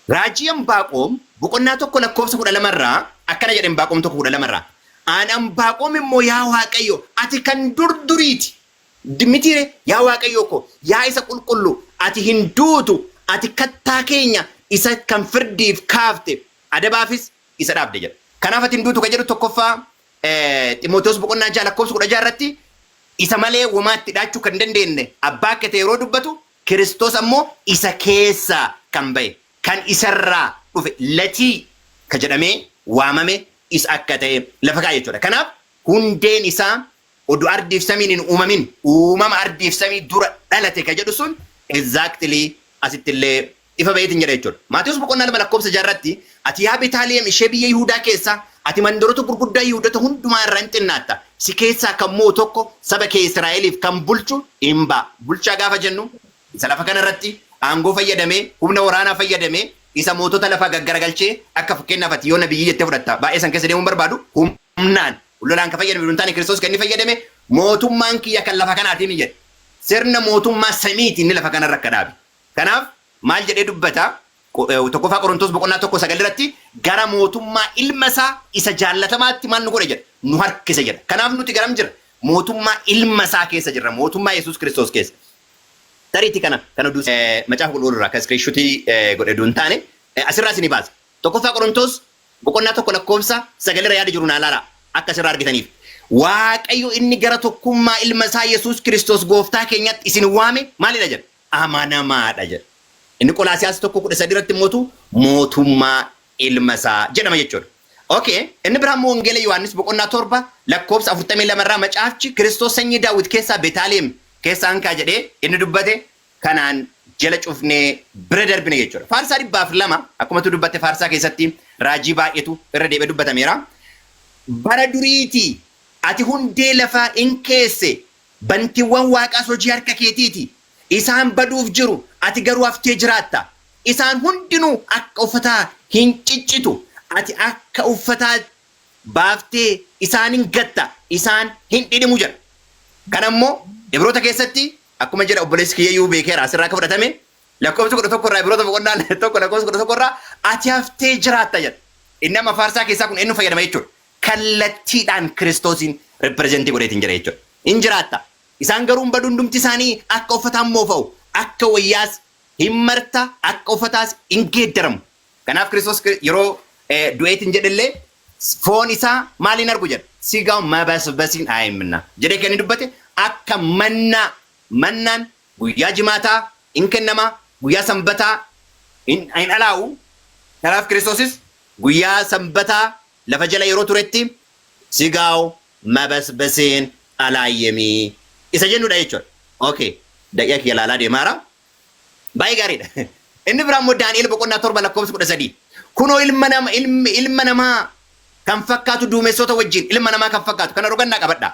Raajii Anbaaqoom boqonnaa 1 lakkoofsa 12 irraa akkana jedhe, Anbaaqoom 1:12 irraa. An Anbaaqoom immoo, yaa Waaqayyo, ati kan dur duriiti. Mitiire yaa Waaqayyoo ko, yaa isa qulqullu, ati hin duutu, ati kattaa keenya isa kan firdiif kaafte, adabaafis isa dhaabde jedha. Kanaaf ati hin duutu kan jedhu tokkoffaa Ximootewoos boqonnaa 6 lakkoofsa 16 irratti isa malee womaatti dhaachuu kan dandeenye abbaa akka ta'e yeroo dubbatu, Kiristoos ammoo isa keessaa kan ba'e, kan isarraa dhufe, latii ka jedhamee waamame isa akka ta'e lafa kaa'a jechuudha. Kanaaf hundeen isaa oduu ardiif samiin hin uumamin, uumama ardiif samii dura dhalate ka jedhu sun exactly asitti illee ifa ba'eetiin jedha jechuudha. Maatewos boqonnaa 2 lakkoofsa 6 irratti, ati yaa Betaaliyeem ishee biyya Yihuudaa keessaa, ati mandaroota gurguddaa Yihuudota hundumaa irra hin xinnaatta. Si keessaa kan mo'u tokko saba kee Israa'eliif kan bulchu in ba'a. Bulchaa gaafa jennu isa lafa kana irratti aangoo fayyadamee, humna waraanaa fayyadamee, isa mootota lafaa gaggaragalchee, akka fakkeenyaaf ati yoo nabiyyii jettee fudhatta, baay'ee san keessa deemuun barbaadu, humnaan lolaan kan fayyadame hin taane Kiristoos kan inni fayyadame mootummaan kiyya kan lafa kanaatiin jedhe. Sirna mootummaa samiiti inni lafa kanarra akka dhaabe. Kanaaf maal jedhee dubbata? Tokkoffaa Qorontos boqonnaa 1:9 irratti gara mootummaa ilma isaa isa jaallatamaatti maal nu godhe jedha? Nu harkise jedha. Kanaaf nuti garam jira? Mootummaa ilma isaa keessa jirra. Mootummaa Yesuus Kiristoos keessa. Tariitii kana kan oduu macaafa qulqulluu irraa kan iskiriishutii godhe oduu hin taane asirraa isinii baasa. Tokkoffaa Qorontos boqonnaa 1 lakkoofsa 9 irra yaada jiru naa ilaalaa akka asirraa argitaniif. Waaqayyo inni gara tokkummaa ilma isaa Yesuus Kiristoos gooftaa keenyatti isin waame maalidha jedha? Amanamaadha jedha. Inni Qolaasiyaas 1:13 irratti immoo mootummaa ilma isaa jedhama jechuudha. Okay, inni biraa immoo Wangeela Yohaannis boqonnaa 7 lakkoofsa 42 irraa macaafichi Kiristoos sanyii Daawit keessaa Betaaleem keessaa hankaa jedhee inni dubbate kanaan jala cufnee bira darbine jechuudha. Faarsaa 102 akkuma tu dubbatte faarsaa keessatti raajii baay'eetu irra deebi'ee dubbatameera. Bara duriitii ati hundee lafaa in keesse, bantiiwwan waaqaas hojii harka keetiiti. Isaan baduuf jiru, ati garuu haftee jiraatta. Isaan hundinuu akka uffataa hin ciccitu. Ati akka uffataa baaftee isaan hin gatta, isaan hin dhidhimu jedha. Kana immoo Ibroota keessatti akkuma jedha obboleessi kiyyayyuu beekeera asirraa akka fudhatame lakkoofsa 11 irraa, Ibroota boqonnaa 1 lakkoofsa 11 irraa ati haftee jiraatta jedha. Inni amma faarsaa keessaa kun eenyu fayyadama jechuudha? Kallattiidhaan Kiristoosiin represent godheetiin jira jechuudha. Hin jiraatta. Isaan garuu hin badu, hundumti isaanii akka uffataan moofa'u, akka wayyaas hin marta, akka uffataas hin geeddaramu. Kanaaf Kiristoos yeroo du'eetiin jedhellee foon isaa maaliin argu jedha? Sigaw mabasbasiin aayimna jedhee kan inni dubbate akka mannaa, mannaan guyyaa jimaataa hin kennama, guyyaa sanbataa hin alaa'u. Kanaaf Kiristoosis guyyaa sanbataa lafa jala yeroo turetti sigaw mabasbasiin alaayyemii isa jennudha jechuudha. Okay, daqiiqa kiyya ilaalaa deemaara. Baay'ee gaariidha. Inni biraa immoo Daani'el boqonnaa 7 lakkoofsa 13. Kunoo ilma nama ilmi ilma namaa kan fakkaatu duumessoota wajjin, ilma namaa kan fakkaatu kana rogannaa qabadha.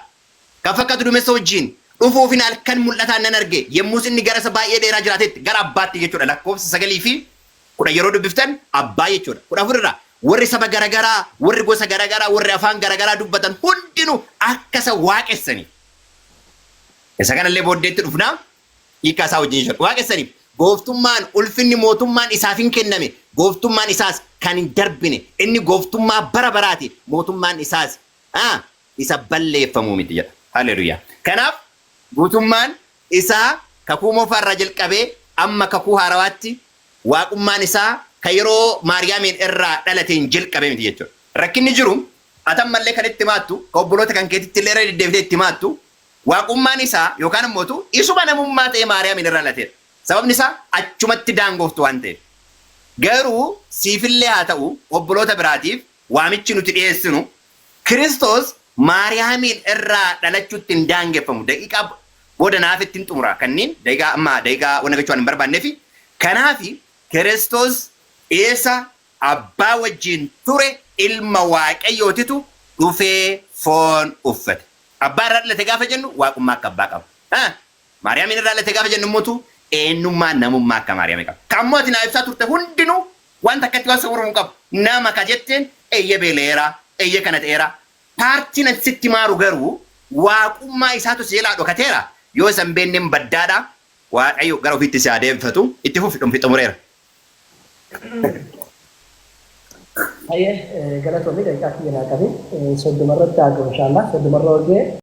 Kan fakkaatu duumessa wajjin dhufuufin halkan mul'ataan nan arge, yommus inni gara isa baay'ee dheeraa jiraatetti, gara abbaatti jechuudha, lakkoofsa 9 fi 10 yeroo dubbiftan abbaa jechuudha. 14 irraa warri saba garagaraa, warri gosa garagaraa, warri afaan garagaraa dubbatan hundinuu akka isa waaqessaniif. Isa kanallee booddeetti dhufnaa hiikkaa isaa wajjin jechuudha. Waaqessaniif gooftummaan, ulfinni, mootummaan isaaf hin kenname. Gooftummaan isaas kan hin darbine. Inni gooftummaa bara baraati. Mootummaan isaas isa balleeffamuu miti jedha. Haleluyaa. Kanaaf guutummaan isaa kakuu moofaa irraa jalqabee amma kakuu haarawaatti waaqummaan isaa kan yeroo Maariyaamiin irraa dhalateen jalqabee miti jechuudha. Rakkinni jiru ati ammallee kan itti maattu, kan obboloota kan keetitti illee irra deddeebitee itti maattu, waaqummaan isaa yookaan ammootu isuma namummaa ta'ee Maariyaamiin irraa dhalateedha. Sababni isaa achumatti daangooftu waan ta'eef. Garuu siifillee haa ta'u obboloota biraatiif waamichi nuti dhiyeessinu Kiristoos Maariyaamiin irraa dhalachuutti hin daangeffamu. Daqiiqaa booda naaf ittiin xumura. Kanniin daqiiqaa amma daqiiqaa wanna gachuu waan hin barbaanneefi. Kanaafi Kiristoos isa abbaa wajjin ture ilma Waaqayyootitu dhufee foon uffate. Abbaa irraa dhalate gaafa jennu waaqummaa akka abbaa qaba. Maariyaamiin irraa dhalate gaafa jennu immoo eenyummaa namummaa akka Maariyaamii qaba. Kan ammoo ati naa ibsaa turte hundinuu waan takkatti waan sawwaramu hin qabu. Nama ka jetteen eeyyee beela'eera, eeyyee kana ta'eera. Paartiin ati sitti maaru garuu waaqummaa isaatu si jalaa dhokateera. Yoo isa hin beekneen baddaadha. Waaqayyo gara ofiitti si haa deebifatu. Itti fufi dhumfi xumureera. Hayyee, galatoomi, daqiiqaa kiyya naa qabi. 30 irratti haa ga'u, inshaallah. 30 irra hojii.